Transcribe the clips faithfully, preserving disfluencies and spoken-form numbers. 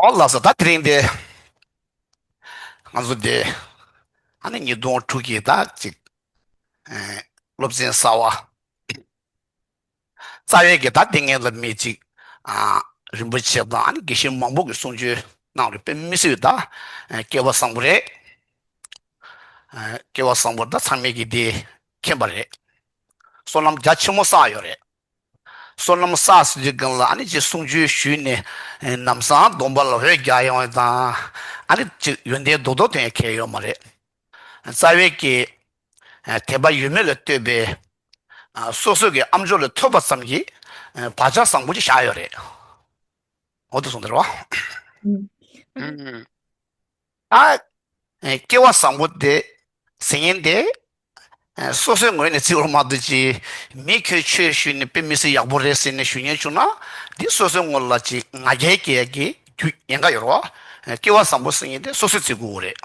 ཨོ་ལགས་སོ། ད་དེ་རིང་དེ་ང་ཚོ་དེ་ཨ་ནི་ཉིས་སྟོང་དྲུག་གི་ད་ཅིག་ཨེ་སློབ་ཚན་གསར་བ། རྩ་བའི་གི་ད་དེ་ངེད་ལ་མི་གཅིག་ཨ་རིན་པོ་ཆེ་དང་ཨ་ནི་དགེ་བཤེས་མང་པོ་གི་གསུང་ཆོས་གནང་རེད། དཔེ་མི་སྲིད་ད་ཨ་སྐལ་བ་བཟང་པོ་རེད། ཨ་སྐལ་བ་བཟང་པོ་ད་ཚང་མས་གི་དེ་མཁྱེན་པ་རེད། བསོད་ནམས་རྒྱ་ཆེན་མོ་བསགས་ཡོད་རེད། བསོད་ནམས་བསགས་ཟེར་དུས་སྒང་ལ་ཨ་ནི་ཅིག་གསུང་ཆོས་ཞུས་ནས་ཨ་ལམ་སང་སྡོམ་པ་ལ་འོད་རྒྱག་ཡོང་བ་དང་ཨ་ནི་ཅིག་ཡོན་ཏན་རྡོག་རྡོག་ཐོན་ཡ་གང་ཡང་ཡོད་མ་རེད། རྩ་བའི་གི་ཨ་དད་པ་ཡོད་མེད་ལ་ལྟོས་པའི་ཨ་སོ་སོ་གི་ཨམ་ཅོག་ལ་ཐོས་པ་ཙམ་གྱིས་ཨ་བག་ཆགས་བཟང་པོ་ཅིག་བཞག་ཡོད་རེད། འོ་དེ་གསུངས་འདུག་རོ། ཨ་ཨ་སྐལ་བ་བཟང་པོ་དེ་ཟེར་མཁན་དེ་ཨ་སོ་སོའི་ངོས་ནས་བརྩི་བར་མ་གཏོགས་ཅིག་མི་ཁྱོད་ཆོས་ཞུས་ནས་དཔེ་མི་སྲིད་ཡག་པོ་རེད་ཟེར་ནས་ཞུ་མཁན་བྱུང་ན་འདི་སོ་སོའི་ངོ་ལ་ཅིག་ང་རྒྱལ་སྐྱེ་ཡ་གི་རྒྱུ་ཉེན་ཁ་ཡོད་རོ། སྐལ་བ་བཟང་པོ་ཟེར་མཁན་དེ་སོ་སོས་བརྩི་དགོས་རེད།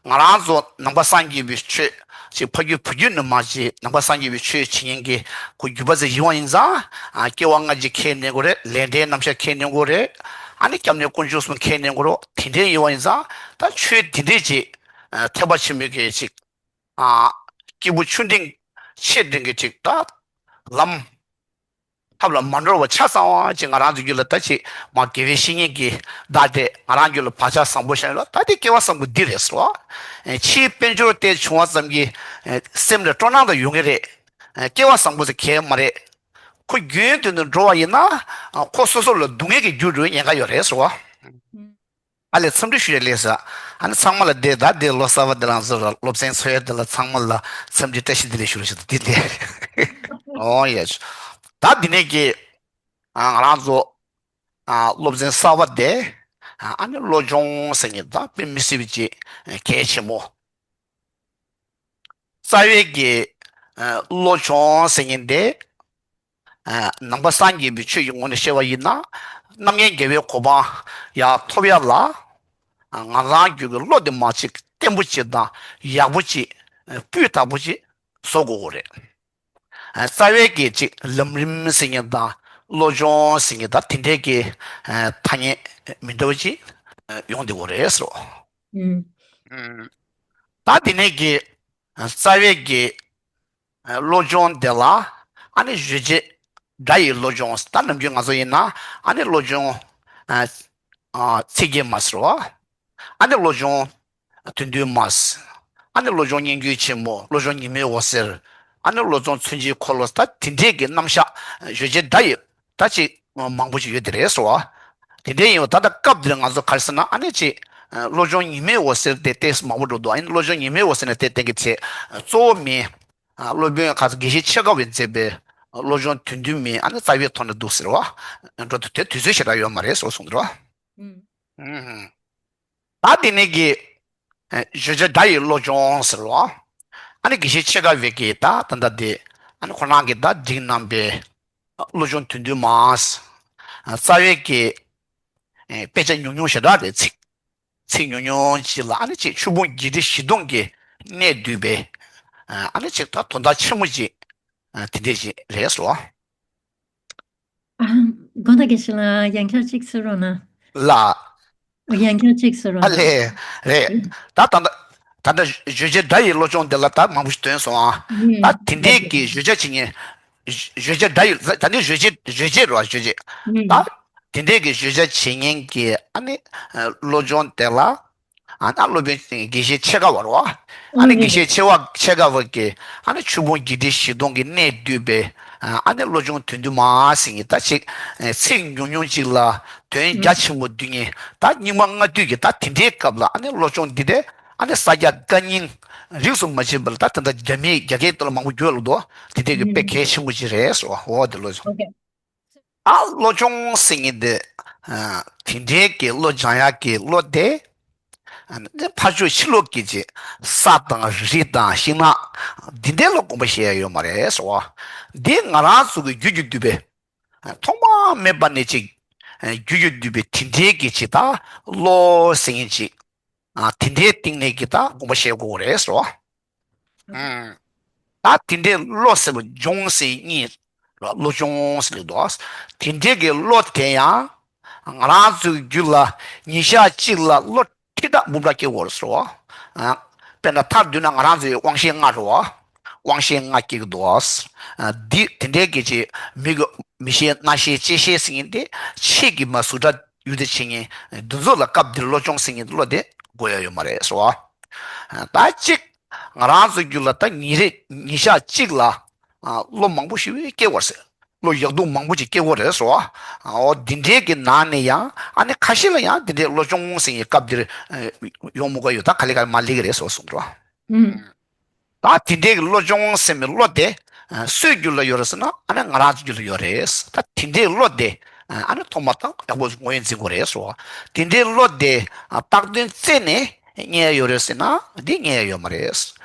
ང་རང་ཚོ་ནང་པ་སངས་རྒྱས་པའི་ཆོས་ཅིག་ཕ་རྒྱུད་བུ་རྒྱུད་ནས་མར་ཅིག་ནང་པ་སངས་རྒྱས་པའི་ཆོས་བྱེད་མཁན་གྱི་ཁོ་རྒྱུད་པ་ཟིག་ཡིན་པ་ཡིན་ཙང་ཨ་སྐྱེ་བ་སྔ་ཕྱི་མཁྱེན་ནས་དགོས་རེད། ལས་འབྲས་རྣམ་གཞག་མཁྱེན་ནས་དགོས་རེད། ཨ་ནི་སྐྱབས་གནས་དཀོན་མཆོག་གསུམ་མཁྱེན་ནས་དགོས་རོ། དེ་འདྲའི་ཡིན་པ་ཡིན་ཙང་ད་ཆོས་དེ་འདྲས་ཅིག་ཨ་ཐེག་པ་ཆེན་པོའི་གི་ཅིག་ཨ་སྐྱེས་བུ་ཆུང་འབྲིང་ཆེ་འབྲིང་གི་ཅིག་ད་ལམ་ཐབས་ལ་མ་འགྲོ་བ་ཆ་ཚང་བ་ཅིག་ང་རང་ཚོ་རྒྱུད་ལ་ད་ཅིག་མ་དགེ་བའི་བཤེས་གཉེན་གྱི་བདག་དེ་ང་རང་རྒྱུད་ལ་བག་ཆགས་བཟང་པོ་བཞག་ཡོད་ལ་ད་དེ་སྐལ་བ་བཟང་པོ་འདི་རེད་ཟེར་བ། ཕྱིའི་དཔལ་འབྱོར་དེ་བྱུང་བ་ཙམ་གྱིས་སེམས་ལ་སྤྲོ་སྣང་དང་ཡོང་གི་རེད། སྐལ་བ་བཟང་པོ་ཟེར་གལ་མ་རེད། ཁོ་རྒྱུན་དུ་ནས་འགྲོ་བ་ཡིན་ན་ཁོ་སོ་སོ་ལ་སྡུག་བསྔལ་གྱི་རྒྱུ་འགྲོ་བའི་ཉེན་ཁ་ཡོད་རེད་ཟེར་བ། ཨ་ལས་འཚམས་འདྲི་ཞུ་ཡ་ལས་ས། ཨ་ནི་ཚང་མ་ལ་བདེ་ད་བདེ་ལོ་གསར་བ་བདེ་ལང་ཚོ་ར་སློབ་ཚན་འཚོགས་ཡ་དེ་ལ་ཚང་མ་ལ་འཚམས་འདྲི་བཀྲ་ཤིས་བདེ་ལེགས་ཞུ་རོགས་ཞུ་ད་བདེ་ལེགས། ཨོ་ཡ། ད་འདི་ནས་ཀྱི་ཨ་ང་རང་ཚོ་ཨ་སློབ་ཚན་གསར་བ་དེ་ཨ་ནི་བློ་སྦྱོང་ཟེར་མཁན་ད་དཔེ་མི་སྲིད་པའི་ཅིག་གལ་ཆེན་མོ། རྩ་བའི་གི་ཨ་བློ་སྦྱོང་ཟེར་མཁན་དེ། ནང་པ་སངས་རྒྱས་པའི་ཆོས་ཀྱི་ངོས་ནས་བཤད་པ་ཡིན་ན། རྣམ་མཁྱེན་རྒྱལ་བའི་གོ་འཕང་ཡར་ཐོབ་ཡ་ལ། ང་རང་རྒྱུད་ཀྱི་བློ་དེ་མ་ཅིག་བརྟན་པོ་ཅིག་དང་ཡག་པོ་ཅིག་སྤུས་དག་པོ་ཅིག་བཟོ་དགོས་རེད། རྩ་བའི་གི་ཅིག་ལམ་རིམ་ཟེར་མཁན་དང་བློ་སྦྱོང་ཟེར་མཁན་དང་དེ་འདྲའི་གི་ཐ་སྙད་མི་འདྲ་བ་ཅིག་ཡོང་བསྡད་དགོས་རེད་ཟེར་བ། ད་དེ་ནས་གི་རྩ་བའི་གི་བློ་སྦྱོང་དེ་ལ་ཨ་ནི་བརྗོད་བྱེད་སྒྲ་ཡི་བློ་སྦྱོང་ད་ནམ་རྒྱུན་ང་ཚོ་ཡིན་ན་ཨ་ནི་བློ་སྦྱོང་ཚིག་བརྒྱད་མ་ཟེར་བ། ཨ་ནི་བློ་སྦྱོང་དོན་བསྡུས་མ་ཟེར། ཨ་ནི་བློ་སྦྱོང་སྙན་བརྒྱུད་ཆེན་མོ་བློ་སྦྱོང་ཉི་མའི་འོད་ཟེར། ཨ་ནི་བློ་སྦྱོང་མཚོན་བྱེད་འཁོར་ལོ་ད་དེ་འདྲས་ཀྱི་རྣམ་གཞག་བརྗོད་བྱེད་སྒྲ་ཡི་ད་ཅིག་མང་པོ་ཞིག་ཡོད་དེ་རེད་ཟེར་བ། དེ་འདྲའི་ཡིན་པ་ད་ལྟ་སྐབས་འདིར་ང་ཚོ་ག་རེ་ཟེར་ན་ཨ་ནི་ཅིག་བློ་སྦྱོང་ཉི་མའི་འོད་ཟེར་དེ་ཏོག་ཙམ་མང་པོ་འགྲོ་འདུག་ཨ་ནི་བློ་སྦྱོང་ཉི་མའི་འོད་ཟེར་ནས་དེ་གཏན་འཁེལ་བྱས་གཙོ་བོ་མིན། སློབ་དཔོན་ཁ་ས་དགེ་བཤེས་ཆེ་དགའ་བས་མཛད་པའི་བློ་སྦྱོང་དོན་བསྡུས་མིན་ཨ་ནི་རྩ་བའི་ཐོག་ནས་འདུག་ཟེར་བ། འགྲོ་དུས་དེ་དུས་ཚོད་ཞེ་དྲག་ཡོད་མ་རེད་ཟེར་གསུངས་འདུག་ད་དེ་ནས་ཀྱི་བརྗོད་བྱ་སྒྲ་ཡི་བློ་སྦྱོང་ཟེར་བ། ཨ་ནི་དགེ་བཤེས་ཆེ་དགའ་བས་ཀྱི་ད་ད་ལྟ་དེ་ཨ་ནི་ཁོ་རང་གིས་ད་བསྒྲིགས་གནང་པའི་བློ་སྦྱོང་དོན་བསྡུས་མ། རྩ་བའི་གི་དཔེ་ཆ་ཉུང་ཉུང་ཞེ་དྲག་རེད་ཚིག་ཚིག་ཉུང་ཉུང་ཅིག་ལ་ཨ་ནི་ཅིག་ཆོས་ཕུང་བརྒྱད་ཁྲི་བཞི་སྟོང་གི་གནད་བསྡུས་པའི་ཨ་ནི་ཅིག་ད་དོན་དག་ཆེན་མོ་ཅིག་དེ་འདྲས་ཅིག་རེད་ཟེར་བ། ཨ། དགོངས་དག་དགེ་བཤེས་ལགས་ཡང་བསྐྱར་གཅིག་གསུང་རོགས་གནང་། ལགས། ཡང་བསྐྱར་གཅིག་གསུང་རོགས་ཨ་གནང་། ལས། རེད། ད་ད་ད་ད་ལྟ་བརྗོད་བྱེད་སྒྲ་ཡི་བློ་སྦྱོང་འདི་ལ་ད་མང་པོ་ཞིག་ཐོན་སོང་ཨ། ད་དེ་འདྲའི་གི་བརྗོད་བྱ་བྱེད་མཁན། བརྗོད་བྱེད་སྒྲ་ཡི་ད་ནི་བརྗོད་བྱེད་བརྗོད་བྱེད་རོ་བརྗོད་བྱེད། ད་དེ་འདྲའི་གི་བརྗོད་བྱ་བྱེད་མཁན་གྱི་ཨ་ནི་བློ་སྦྱོང་དེ་ལ། ཨ་ནི་སློབ་དཔོན་དགེ་བཤེས་ཆེ་དགའ་བ་རེད་བ། ཨ་ནི་དགེ་བཤེས་ཆེ་བ་ཆེ་དགའ་བ་གིས་ཨ་ནི་ཆོས་ཕུང་བརྒྱད་ཁྲི་བཞི་སྟོང་གི་གནད་བསྡུས་པའི་ཨ་ནི་བློ་སྦྱོང་དོན་བསྡུས་མ་ཟེར་མཁན་ད་ཅིག་ཚིག་ཉུང་ཉུང་ཅིག་ལ་དོན་རྒྱ་ཆེན་པོ་བསྡུས་མཁན་ད་རྙིང་མ་སྔ་དུས་ཀྱི་ད་དེ་འདྲའི་སྐབས་ལ་ཨ་ནི་བློ་སྦྱོང་འདི་དེ་ཨ་ནི་ས་སྐྱ་བཀའ་རྙིང་རིས་སུ་མ་ཆད་པ་ལ་ད་དེ་འདྲ་རྒྱ་མིའི་རྒྱ་སྐད་དུ་ལ་མང་པོ་བརྗོད་ལ་འདུག་དེ་འདྲའི་གི་དཔེ་གལ་ཆེན་པོ་ཅིག་རེད་ཟེར་བ་འོ་དེ་བློ་སྦྱོང་། ཨ་བློ་སྦྱོང་ཟེར་མཁན་དེ། ཨ་དེ་འདྲའི་གི་བློ་སྦྱང་ཡག་གི་བློ་དེ། ཨ་ནི་ཕར་ཕྱོགས་ཕྱི་ལོགས་ཀྱི་ཅིག་ས་དང་རི་དང་ཤིང་ནགས་འདི་འདྲའི་ལ་དགོངས་པ་བཞེས་ཡ་ཡོད་མ་རེད་ཟེར་བ། འདི་ང་རང་ཚོ་གི་རྒྱུད་ཀྱི་འདུས་པའི། ཐོག་མ་མེད་པ་ནས་ཅིག་རྒྱུད་ཀྱི་འདུས་པའི་དེ་འདྲའི་གི་ཅིག་ད་བློ་ཟེར་མཁན་ཅིག་ཨ་དེ་འདྲའི་སྟེང་ནས་ཀྱི་ད་དགོངས་པ་བཞེས་དགོས་རེད་ཟེར་བ། ཨང་། ད་དེ་འདྲའི་བློ་ཟེར་བ་སྦྱོང་ཟེར་གཉིས་བློ་སྦྱོང་ཟེར་ལེ་འདུག་དེ་འདྲའི་གི་བློ་དེ་ཡང་ ང་རང་ཚོའི་རྒྱུད་ལ་ཉིན་ཞག་གཅིག་ལ་བློ་ཁྲི་ཕྲག་འབུམ་ཕྲག་སྐྱེ་དགོས་རེད་ཟེར་བ། ཨ། དཔེར་ན་མཐར་བསྡུས་ན་ང་རང་ཚོའི་དབང་ཤེས་ལྔ་རེད་བ། དབང་ཤེས་ལྔ་སྐྱེ་གི་འདུག་བ། ཨ། འདི་དེ་འདྲའི་སྐད་ཆ་མིག་གི་མིག་ཤེས་རྣ་ཤེས་ལྕེ་ཤེས་ཟེར་མཁན་དེ་ཕྱིས་ཀྱི་མ་གཟུགས་སྒྲ་ཡུལ་དུ་བྱེད་མཁན་འདི་ཚོ་ལ་སྐབས་འདིར་བློ་སྦྱོང་ཟེར་མཁན་བློ་དེ་དགོས་ཡ་ཡོད་མ་རེད་ཟེར་བ། ཨ། ད་གཅིག་ང་རང་ཚོའི་རྒྱུད་ལ་ད་ཉིན་རེ་ཉིན་ཞག་གཅིག་ལ། ཨ། བློ་མང་པོ་ཞིག་སྐྱེ་བར་ཟེར། བློ་ཡག་སྡུག་མང་པོ་ཅིག་སྐྱེ་དགོས་རེད་ཟེར་བ། འོ་འདི་འདྲའི་གི་ནང་ནས་ཡང་ཨ་ནི་ཁ་ཤས་ལ་ཡང་འདི་འདྲའི་བློ་སྦྱོང་ཟེར་ཡའི་སྐབས་འདིར་ཡོང་མི་དགོས་ཡོད། ད་ག་ལེ་ག་ལེ་མར་སླེབས་ཀྱི་རེད་ཟེར་བ་གསུངས་འདུག་ཨུམ། ད་དེ་འདྲའི་གི་བློ་སྦྱོང་ཟེར་བའི་བློ་དེ་སུའི་རྒྱུད་ལ་ཡོད་རེད་ཟེར་ན་ཨ་ནི་ང་རང་ཚོའི་རྒྱུད་ལ་ཡོད་རེད། ད་དེ་འདྲའི་བློ་དེ་ཨ་ནི་ཐོག་མ་དང་ཡག་པོ་ངོས་འཛིན་དགོས་རེད་ཟེར་བ། དེ་འདྲའི་བློ་དེ་བཏགས་དོན་བཙལ་ནས་རྙེད་ཡ་ཡོད་རེད་ཟེར་ན་འདི་རྙེད་ཡ་ཡོད་མ་རེད།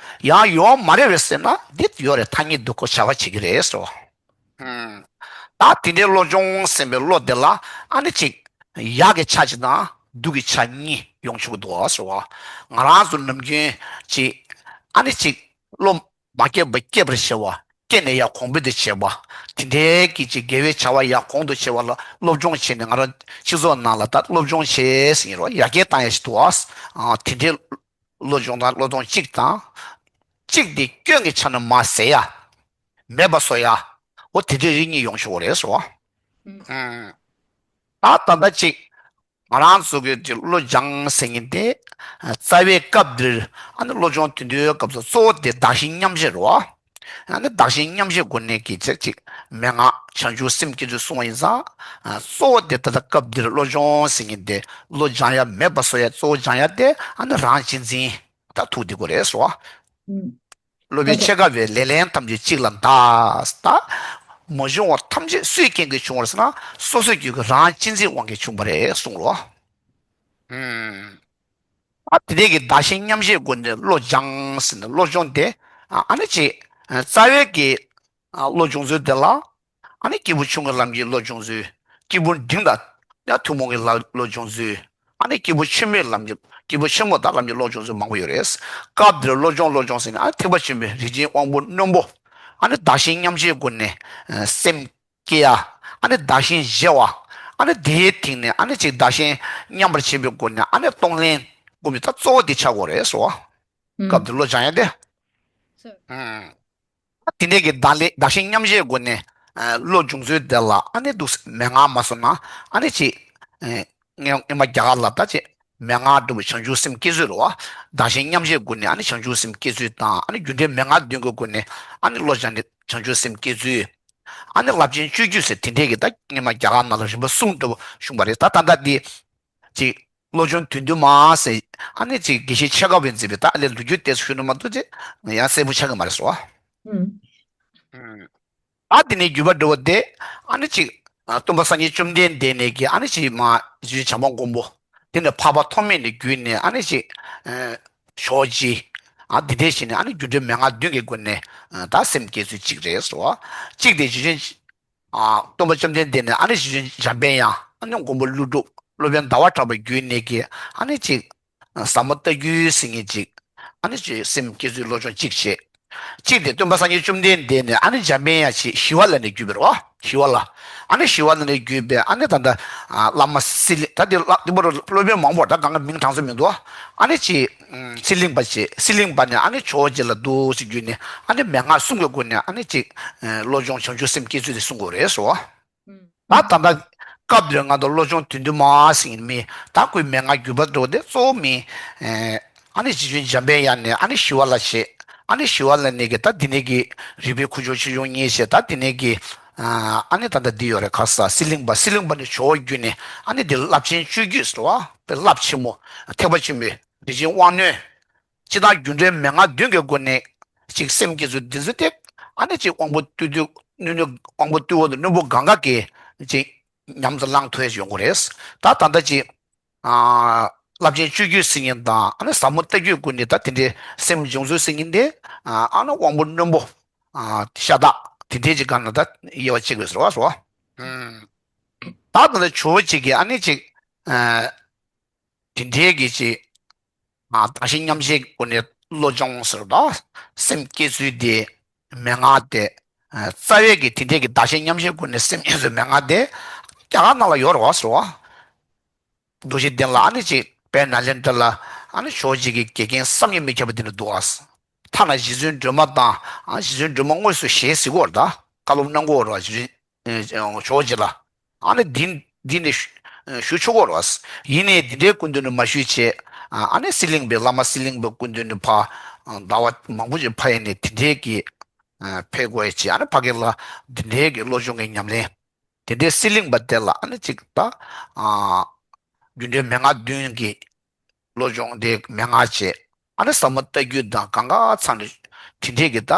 ཡང་ཡོད་མ་རེད་པས་ཟེར་ན་འདི་ཡོད་རེད། ཐ་སྙད་སྡུག་གོ་བྱ་བ་བྱེད་ཀྱི་རེད་ཟེར་བ། ད་དེ་འདྲའི་བློ་སྦྱོང་ཟེར་བའི་བློ་དེ་ལ་ཨ་ནི་གཅིག་ཡག་གི་ཆ་གཅིག་དང་སྡུག་གི་ཆ་གཉིས་ཡོང་ཆོག་གི་འདུག་ཟེར་བ། ང་རང་ཚོ་ནམ་རྒྱུན་གཅིག་ཨ་ནི་གཅིག་བློ་མ་སྐྱེས་པ་སྐྱེས་པར་བྱ་བ། སྐྱེས་ནས་ཡར་གོང་འཕེལ་དུ་བྱེད་པ། དེ་འདྲའི་གི་གཅིག་དགེ་བའི་བྱ་བ་ཡར་གོང་དུ་བྱེད་པ་ལ་སློབ་སྦྱོང་བྱས་ནས་ང་རང་སྤྱི་ཚོགས་ནང་ལ་ད་སློབ་སྦྱོང་བྱས་ཟེར་གྱི་རེད་བ། ཡར་རྒྱས་བཏང་ཡ་ཞིག་འདུག་ཨ། དེ་འདྲའི་བློ་སྦྱོང་དང་བློ་སྦྱོང་གཅིག་དང་། གཅིག་དེ་སྐྱོན་གྱི་ཆ་ནས་མར་ཟད་ཡ། མེད་པ་བཟོ་ཡ། འོ་དེ་འདྲའི་རིགས་གཉིས་ཡོང་ཆོག་གི་རེད་ཟེར་བ། ཨུམ། ད་ད་ལྟ་གཅིག་ང་རང་ཚོ་གི་དེ་བློ་སྦྱང་ཟེར་མཁན་དེ། རྩ་བའི་སྐབས་འདིར་ཨ་ནི་བློ་སྦྱོང་དེ་འདྲའི་སྐབས་སུ་གཙོ་བོ་དེ་བདག་གཞན་མཉམ་བརྗེ་རེད་བ། ཨ་ནི་བདག་གཞན་མཉམ་བརྗེའི་སྒོ་ནས་ཀྱི་ཚེ་གཅིག་མན་ངག་བྱང་ཆུབ་སེམས་བསྐྱེད་ཚུལ་གསུངས་པ་ཡིན་ཙང་། གཙོ་བོ་དེ་ད་ལྟ་སྐབས་འདིར་བློ་སྦྱོང་ཟེར་མཁན་དེ་བློ་སྦྱང་ཡ་མེད་པ་བཟོ་ཡ་གཙོ་བོ་སྦྱང་ཡ་དེ་ཨ་ནི་རང་གཅེས་འཛིན་ད་ཐུག་བསྡད་དགོས་རེད་ཟེར་བ། ཨུམ། སློབ་དཔོན་ཆེ་དགའ་བས་ལེགས་ལན་ཐམས་ཅད་གཅིག་ལ་གདགས། ད་མ་བྱུང་བ་ཐམས་ཅད་སུའི་རྐྱེན་གྱིས་བྱུང་བ་རེད་ཟེར་ན་སོ་སོའི་རྒྱུད་ཀྱི་རང་གཅེས་འཛིན་དབང་གིས་བྱུང་བ་རེད་གསུངས་རོ། ཨུམ། ཨ་དེ་འདྲའི་གི་བདག་གཞན་མཉམ་བརྗེའི་སྒོ་ནས་བློ་སྦྱང་ཟེར་ནས་བློ་སྦྱོང་དེ་ཨ་ནི་ཅིག་རྩ་བའི་གི་བློ་སྦྱོང་ཚུལ་དེ་ལ། ཨ་ནི་སྐྱེས་བུ་ཆུང་ངུའི་ལམ་གྱི་བློ་སྦྱོང་ཚུལ། སྐྱེས་བུ་འབྲིང་དང་ཡང་ཐུན་མོང་གི་ལམ་བློ་སྦྱོང་ཚུལ། ཨ་ནི་སྐྱེས་བུ་ཆེན་མོའི་ལམ་གྱི་སྐྱེས་བུ་ཆེན་མོ་དང་ལམ་གྱི་བློ་སྦྱོང་ཚུལ་མང་པོ་ཡོད་རེད། སྐབས་འདིར་བློ་སྦྱོང་བློ་སྦྱོང་ཟེར་ནས་ཨ་ནི་ཐེག་པ་ཆེན་པོའི་རིགས་ཅན་དབང་པོ་རྣོན་པོ། ཨ་ནི་བདག་གཞན་མཉམ་བརྗེའི་སྒོ་ནས་སེམས་བསྐྱེད་ཡ། ཨ་ནི་བདག་གཞན་བརྗེ་བ། ཨ་ནི་དེའི་སྟེང་ནས་ཨ་ནི་ཅིག་བདག་གཞན་མཉམ་པར་བྱེད་པའི་སྒོ་ནས་ཨ་ནི་གཏོང་ལེན་སྒོམ་པའི་ད་གཙོ་བོ་དེ་ཆགས་དགོས་རེད་ཟེར་བ། སྐབས་འདིར་བློ་སྦྱང་ཡ་དེ། དེ་འདྲའི་གི་བདག་ལས་བདག་གཞན་མཉམ་བརྗེའི་སྒོ་ནས་བློ་སྦྱོང་ཚུལ་དེ་ལ་ཨ་ནི་འདུག་སེ་མན་ངག་མ་བཟོ་ན་ཨ་ནི་ཅིག་སྔོན་སྔོན་མ་རྒྱ་གར་ལ་ད་ཅིག་མན་ངག་སྒྲུབ་པའི་བྱང་ཆུབ་སེམས་བསྐྱེད་ཚུལ་རེད་བ། བདག་གཞན་མཉམ་བརྗེའི་སྒོ་ནས་ཨ་ནི་བྱང་ཆུབ་སེམས་བསྐྱེད་ཚུལ་དང་ཨ་ནི་རྒྱུ་འབྲས་མན་ངག་བདུན་གྱི་སྒོ་ནས་ཨ་ནི་བློ་སྦྱངས་ནས་བྱང་ཆུབ་སེམས་བསྐྱེད་ཚུལ། ཨ་ནི་རླབས་ཆེན་སྤྱོད་བརྒྱུད་ཟེར་དེ་འདྲའི་གི་ད་སྔོན་མ་རྒྱ་གར་ནང་ལ་རིམ་པ་གསུམ་འདྲ་བོ་བྱུང་བ་རེད། ད་ད་ལྟ་འདི། ཅིག་བློ་སྦྱོང་བདུད་འདུལ་མ་ཟེར། ཨ་ནི་ཅིག་དགེ་བཤེས་ཆེ་དགའ་བས་མཛད་པའི་ད་ཨ་ལས་ལོ་རྒྱུས་ཏོག་ཙམ་ཞུས་ན་མ་གཏོགས་ཅིག་ཡང་གསལ་པོ་ཆགས་ཀྱི་མ་རེད་ཟེར་བ། ཨུམ། ཨ་དེ་ནས་བརྒྱུད་པ་འགྲོ་བ་དེ། ཨ་ནི་ཅིག་སྟོན་པ་སངས་རྒྱས་བཅོམ་ལྡན་འདས་ནས་ཀྱི་ཨ་ནི་ཅིག་མ་རྗེ་བཙུན་བྱམས་པ་མགོན་པོ། དེ་ནས་འཕགས་པ་ཐོགས་མེད་ནས་བརྒྱུད་ནས་ཨ་ནི་ཅིག་ཇོ་བོ་རྗེ། ཨ་དེ་འདྲས་བྱས་ནས་ཨ་ནི་རྒྱུ་འབྲས་མན་ངག་བདུན་གྱི་སྒོ་ནས་ད་སེམས་བསྐྱེད་ཚུལ་གཅིག་རེད་ཟེར་བ། གཅིག་དེ་རྗེ་བཙུན། ཨ། སྟོན་པ་བཅོམ་ལྡན་འདས་ནས་ཨ་ནི་རྗེ་བཙུན་འཇམ་དཔལ་དབྱངས། ཨ་ནི་མགོན་པོ་ཀླུ་སྒྲུབ། སློབ་དཔོན་ཟླ་བ་གྲགས་པ་བརྒྱུད་ནས་ཀྱི་ཨ་ནི་ཅིག་ཟབ་མོ་ལྟ་བརྒྱུད་ཟེར་མཁན་ཅིག་ཨ་ནི་ཅིག་སེམས་བསྐྱེད་ཚུལ་བློ་སྦྱོང་གཅིག་བྱས། གཅིག་དེ་སྟོན་པ་སངས་རྒྱས་བཅོམ་ལྡན་འདས་ནས་ཨ་ནི་འཇམ་དཔལ་དབྱངས་ཞེས་ཞི་བ་ལྷ་ནས་བརྒྱུད་པ་རེད་བ། ཞི་བ་ལྷ། ཨ་ནི་ཞི་བ་ལྷ་ནས་བརྒྱུད་པའི་ཨ་ནི་ད་ལྟ་བླ་མ་སི་ལི་ད་དེ་བླ་དེ་བར་སློབ་དཔོན་མང་པོ་ད་གང་ག་མིང་གྲངས་སུ་མི་འདུག་ཨ་ནི་ཅིག་སི་ལིང་པ་ཅེས་སི་ལིང་པ་ནས་ཨ་ནི་ཇོ་བོ་རྗེ་ལ་འདུག་ཟེར་བརྒྱུད་ནས་ཨ་ནི་མན་ངག་གསུམ་གྱི་སྒོ་ནས་ཨ་ནི་ཅིག་བློ་སྦྱོང་བྱང་ཆུབ་སེམས་བསྐྱེད་ཚུལ་དེ་གསུང་དགོས་རེད་ཟེར་བ། ད་ད་ལྟ་སྐབས་འདིར་ང་ཚོ་བློ་སྦྱོང་བདུད་འདུལ་མ་ཟེར་མཁན་མི་ད་ཁོའི་མན་ངག་བརྒྱུད་པ་འགྲོ་དེ་གཙོ་བོ་མི་ཨ་ནི་རྗེ་བཙུན་འཇམ་དཔལ་དབྱངས་ནས་ཨ་ནི་ཞི་བ་ལྷ་བྱས། ཨ་ནི་ཞི་བ་ལྷ་ནས་ཀྱི་ད་འདི་ནས་ཀྱི་རིག་པའི་ཁུ་བྱུག་ཆེ་ཆུང་གཉིས་བྱས། ད་འདི་ནས་ཀྱི་ཨ་ནི་ད་ལྟ་འདི་ཡོད་རེད། ག་ས་སི་ལིང་པ། སི་ལིང་པ་ནས་ཇོ་བོ་བརྒྱུད་ནས་ཨ་ནི་འདི་རླབས་ཆེན་སྤྱོད་བརྒྱུད་ཟེར་བ་དཔེ་རླབས་ཆེན་མོ་ཐེག་པ་ཆེན་པོའི་རིགས་ཅན་དབང་རྣོན། ཅི་ལྟར་རྒྱུ་འབྲས་མན་ངག་བདུན་གྱི་སྒོ་ནས་ཅིག་སེམས་བསྐྱེད་ཚུལ་འདི་ཚོ་སྟེ། ཨ་ནི་ཅིག་དབང་པོ་རྟུལ་རྟུལ་རྣོན་རྣོན་དབང་པོ་རྟུལ་བ་དང་རྣོན་པོ་གང་ག་གིས་ཅིག་ཉམས་སུ་བླང་ཐུབ་ཡ་ཡོང་གི་རེད། ད་ད་ལྟ་ཅིག་ཨ་རླབས་ཆེན་སྤྱོད་བརྒྱུད་ཟེར་མཁན་དང་ཨ་ནི་ཟབ་མོ་ལྟ་བརྒྱུད་ཀུན་ནས་ད་དེ་འདྲའི་སེམས་སྦྱོང་ཚུལ་ཟེར་མཁན་དེ་ཨ་ནི་དབང་པོ་རྣོན་པོ་ཨ་ཤ་སྟག་དེ་འདྲའི་ཅིག་ག་ན་ད་དབྱེ་བ་ཕྱེ་དགོས་ཟེར་བ་སོ། ད་ད་ལྟ་ཇོ་བོ་རྗེ་གིས་ཨ་ནི་ཅིག་ཨ། དེ་འདྲའི་གི་ཅིག་ཨ་བདག་གཞན་མཉམ་བརྗེའི་སྒོ་ནས་བློ་སྦྱོང་ཟེར་བ་དང་སེམས་བསྐྱེད་ཚུལ་དེ་མན་ངག་དེ། རྩ་བའི་གི་དེ་འདྲའི་གི་བདག་གཞན་མཉམ་བརྗེའི་སྒོ་ནས་སེམས་བསྐྱེད་ཚུལ་མན་ངག་དེ་རྒྱ་གར་ནང་ལ་ཡོད་རེད་བ་ཟེར་བ། རྡོ་རྗེ་གདན་ལ་ཨ་ནི་ཅིག་དཔལ་ནཱ་ལེནྡྲ་ལ་ཨ་ནི་ཇོ་བོ་རྗེ་གི་དགེ་རྒན་བསམ་གྱིས་མི་ཁྱབ་པ་དེ་འདྲ་འདུག་ཨ། ཐ་ན་རྗེ་བཙུན་སྒྲོལ་མ་དང་ཨ་རྗེ་བཙུན་སྒྲོལ་མ་དངོས་སུ་ཞལ་གཟིགས་ཀྱི་ཡོད་རེད་ད། བཀའ་སློབ་གནང་གི་ཡོད་རེད་ད། རྗེ་བཙུན་ཇོ་བོ་རྗེ་ལ། ཨ་ནི་འདི་འདི་ནས་ཞུ་ཆོག་གི་རེད་བ། ཡིན་ནའི་འདི་འདྲའི་སྐུ་མདུན་ནས་མ་ཞུས་བྱས། ཨ་ནི་སི་ལིང་པའི་བླ་མ་སི་ལིང་པའི་སྐུ་མདུན་ནས་ཕར་ཟླ་བ་མང་པོ་ཅིག་ཕར་ཡིན་ནས་དེ་འདྲའི་གི་ཕེབས་དགོས་ཡ་ཅིག་ཨ་ནི་ཕ་གི་ལ་དེ་འདྲའི་གི་བློ་སྦྱོང་གི་ཉམས་ལེན། དེ་འདྲའི་སི་ལིང་པ་དེ་ལ་ཨ་ནི་ཅིག་ད་ཨ་རྒྱུ་འབྲས་མན་ངག་བདུན་གྱི་བློ་སྦྱོང་དེ་མན་ངག་བྱས། ཨ་ནི་ཟབ་མོ་ལྟ་བརྒྱུད་དང་གང་ག་ཚང་ནས་དེ་འདྲས་ཀྱི་ད་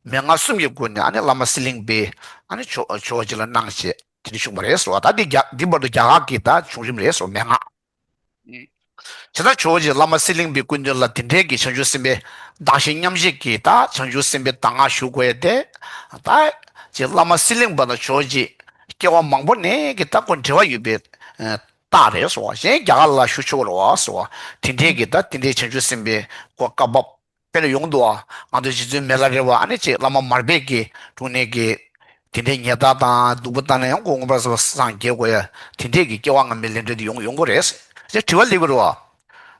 མན་ངག་གསུམ་གྱི་སྒོ་ནས་ཨ་ནི་བླ་མ་སི་ལིང་པས་ཨ་ནི་ཇོ་ཇོ་བོ་རྗེ་ལ་གནང་བྱས་དེ་འདྲ་བྱུང་བ་རེད་ཟེར་བ། ད་འདི་རྒྱ་འདི་བར་དུ་རྒྱ་གར་གྱི་ད་བྱུང་རིམ་རེད་ཟེར་བ་མན་ངག་ཇི་ལྟར་ཇོ་བོ་རྗེ་བླ་མ་སི་ལིང་པའི་སྐུ་མདུན་ལ་དེ་འདྲའི་གི་བྱང་ཆུབ་སེམས་དཔའི་གདགས་གཞི་མཉམ་བཞེས་ཀྱི་ད་བྱང་ཆུབ་སེམས་དཔའི་གདམས་ངག་ཞུ་དགོས་ཡ་དེ། ད་ཅེ་བླ་མ་སི་ལིང་པ་དང་ཇོ་བོ་རྗེ་སྐྱེ་བ་མང་པོ་ནས་ཀྱི་ད་ཁོ་འབྲེལ་བ་ཡོད་པའི་རྟགས་རེད་ཟེར་བ། གཞན་རྒྱ་གར་ལ་ཞུ་ཆོག་རེད་བ་ཟེར་བ། དེ་འདྲའི་གི་ད་དེ་འདྲའི་བྱང་ཆུབ་སེམས་དཔའི་ཁོ་བཀའ་བབས་དཔེ་ལ་ཡོང་འདུག་བ། ང་ཚོ་རྗེ་བཙུན་མི་ལ་རས་པ་ཨ་ནི་ཅེ་བླ་མ་མར་པའི་གི་དྲུང་ནས་ཀྱི་དེ་འདྲའི་ཉེས་དག་དང་སྡུག་པོ་བཏང་ན་ཡང་ཁོ་མངོན་པར་སངས་རྒྱས་དགོས་ཡ་དེ་འདྲའི་གི་སྐྱེ་བ་སྔ་མའི་ལས་འབྲས་དེ་ཡོང་ཡོང་གི་རེད་ཟེར་དྲི་བ་སླེབས་ཀྱི་རེད་བ།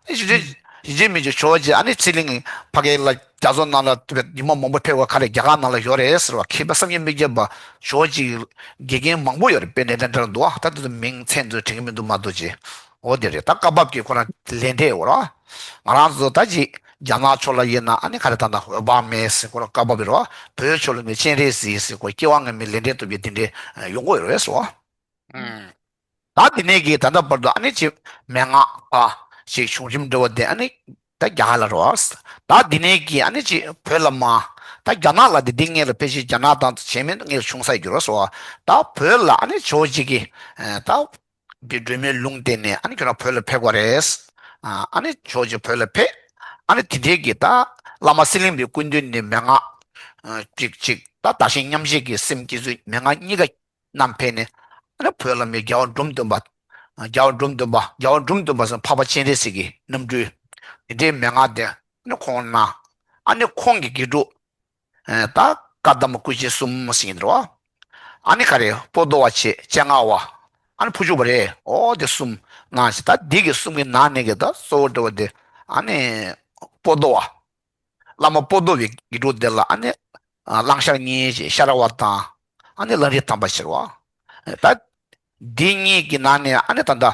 ཨེ་ཞིག་རེད། ཡིན་གཅིག་མིན་གཅིག་ཇོ་བོ་རྗེ་ཨ་ནི་ཚེ་རིང་ཕ་གི་ལ་རྒྱ་མཚོ་ནང་ལ་ཉི་མ་མང་པོ་ཕེབས་པ་ག་རེ་རྒྱ་གར་ནང་ལ་ཡོད་རེད་ཟེར་བ། མཁས་པ་བསམ་གྱིས་མི་ཁྱབ་པ་ཇོ་བོ་རྗེ་གི་དགེ་རྒན་མང་པོ་ཡོད་རེད། དཔེ་ནས་ལན་འདྲ་འདུག་ཨ་ད་དེ་ཚོ་མིང་མཚན་ཚོ་དྲན་གྱི་མི་འདུག་མ་གཏོགས་ཅི། འོ་དེ་རེད། ད་བཀའ་བབས་ཀྱི་ཁོ་རང་ལས་འབྲས་འོ་ར། ང་རང་ཚོ་ད་ཅི་རྒྱ་ནག་ཕྱོགས་ལ་ཡིན་ན་ཨ་ནི་ག་རེ་ད་ད་འོད་དཔག་མེད་ཟེར་ཁོ་རང་བཀའ་བབས་རེད་བ། བོད་ཕྱོགས་ལ་ནི་སྤྱན་རས་གཟིགས་ཟེར་ཁོ་སྐྱེ་བ་སྔ་མའི་ལས་འབྲས་ཐོབ་པའི་དེ་འདྲའི་ཡོང་གི་ཡོད་རེད་ཟེར་བ། ད་དེ་ནས་ཀྱི་ད་ལྟ་བར་དུ་ཨ་ནི་ཅིག་མན་ངག་པ་ཞིག་བྱུང་རིམ་འདྲ་བ་དེ་ཨ་ནི་ད་རྒྱ་གར་ལ་རོ། ད་དེ་ནས་ཀྱི་ཨ་ནི་ཅིག་བོད་ལ་མ། ད་རྒྱ་ནག་ལ་དེ་འདི་སྔས་ལ་ཕལ་ཆེར་རྒྱ་ནག་དང་བྱེད་མེད་སྔས་ལ་བྱུང་ས་ཡོད་རོ་སོ། ད་བོད་ལ་ཨ་ནི་ཇོ་བོ་རྗེ་གི་ད་འདི་སྒྲོལ་མའི་ལུང་བསྟན་ནས་ཨ་ནི་ཁྱོད་རང་བོད་ལ་ཕེབས་དགོས་རེད། ཨ་ནི་ཇོ་བོ་རྗེ་བོད་ལ་ཕེབས། ཨ་ནི་དེ་འདྲའི་གི་ད་བླ་མ་སི་ལིང་པའི་སྐུ་མདུན་ནས་མན་ངག་ཅིག་ཅིག་ད་བདག་གཞན་མཉམ་བརྗེ་གི་སེམས་བསྐྱེད་ཚུལ་མན་ངག་གཉིས་ཀ་བསྣམས་ཕེབས་ནས། ཨ་ནི་བོད་ལ་མི་རྒྱལ་བ་འབྲོམ་སྟོན་པ། རྒྱལ་བ་འབྲོམ་སྟོན་པ་རྒྱལ་བ་འབྲོམ་སྟོན་པ་ཟེར་འཕགས་པ་སྤྱན་རས་གཟིགས་ཀྱི་རྣམ་སྤྲུལ། དེ་འདྲའི་མན་ངག་དེ་ཨ་ནི་ཁོང་གནང་། ཨ་ནི་ཁོང་གི་དགེ་ཕྲུག་ད་བཀའ་གདམས་སྐུ་མཆེད་གསུམ་ཟེར་གྱི་འདུག་ཨ་ནི་ག་རེ་པོ་ཏོ་བ་བྱས་སྤྱན་སྔ་བ། ཨ་ནི་ཕུར་ཕྱུག་པ་རེད། ཨོ་དེ་གསུམ་གནང་ཞིང་ད་འདི་གི་གསུམ་གྱི་ནང་ནས་ཀྱི་ད་གཙོ་བོ་འདྲ་བ་དེ་ཨ་ནི་པོ་ཏོ་བ། བླ་མ་པོ་ཏོ་བའི་དགེ་ཕྲུག་དེ་ལ་ཨ་ནི་གླང་ཤར་གཉིས་ཅེས་ཤ་ར་བ་དང་ཨ་ནི་གླང་རི་དམ་པ་ཟེར་བ། ད་འདི་གཉིས་ཀྱི་ནང་ནས་ཨ་ནི་ད་ལྟ་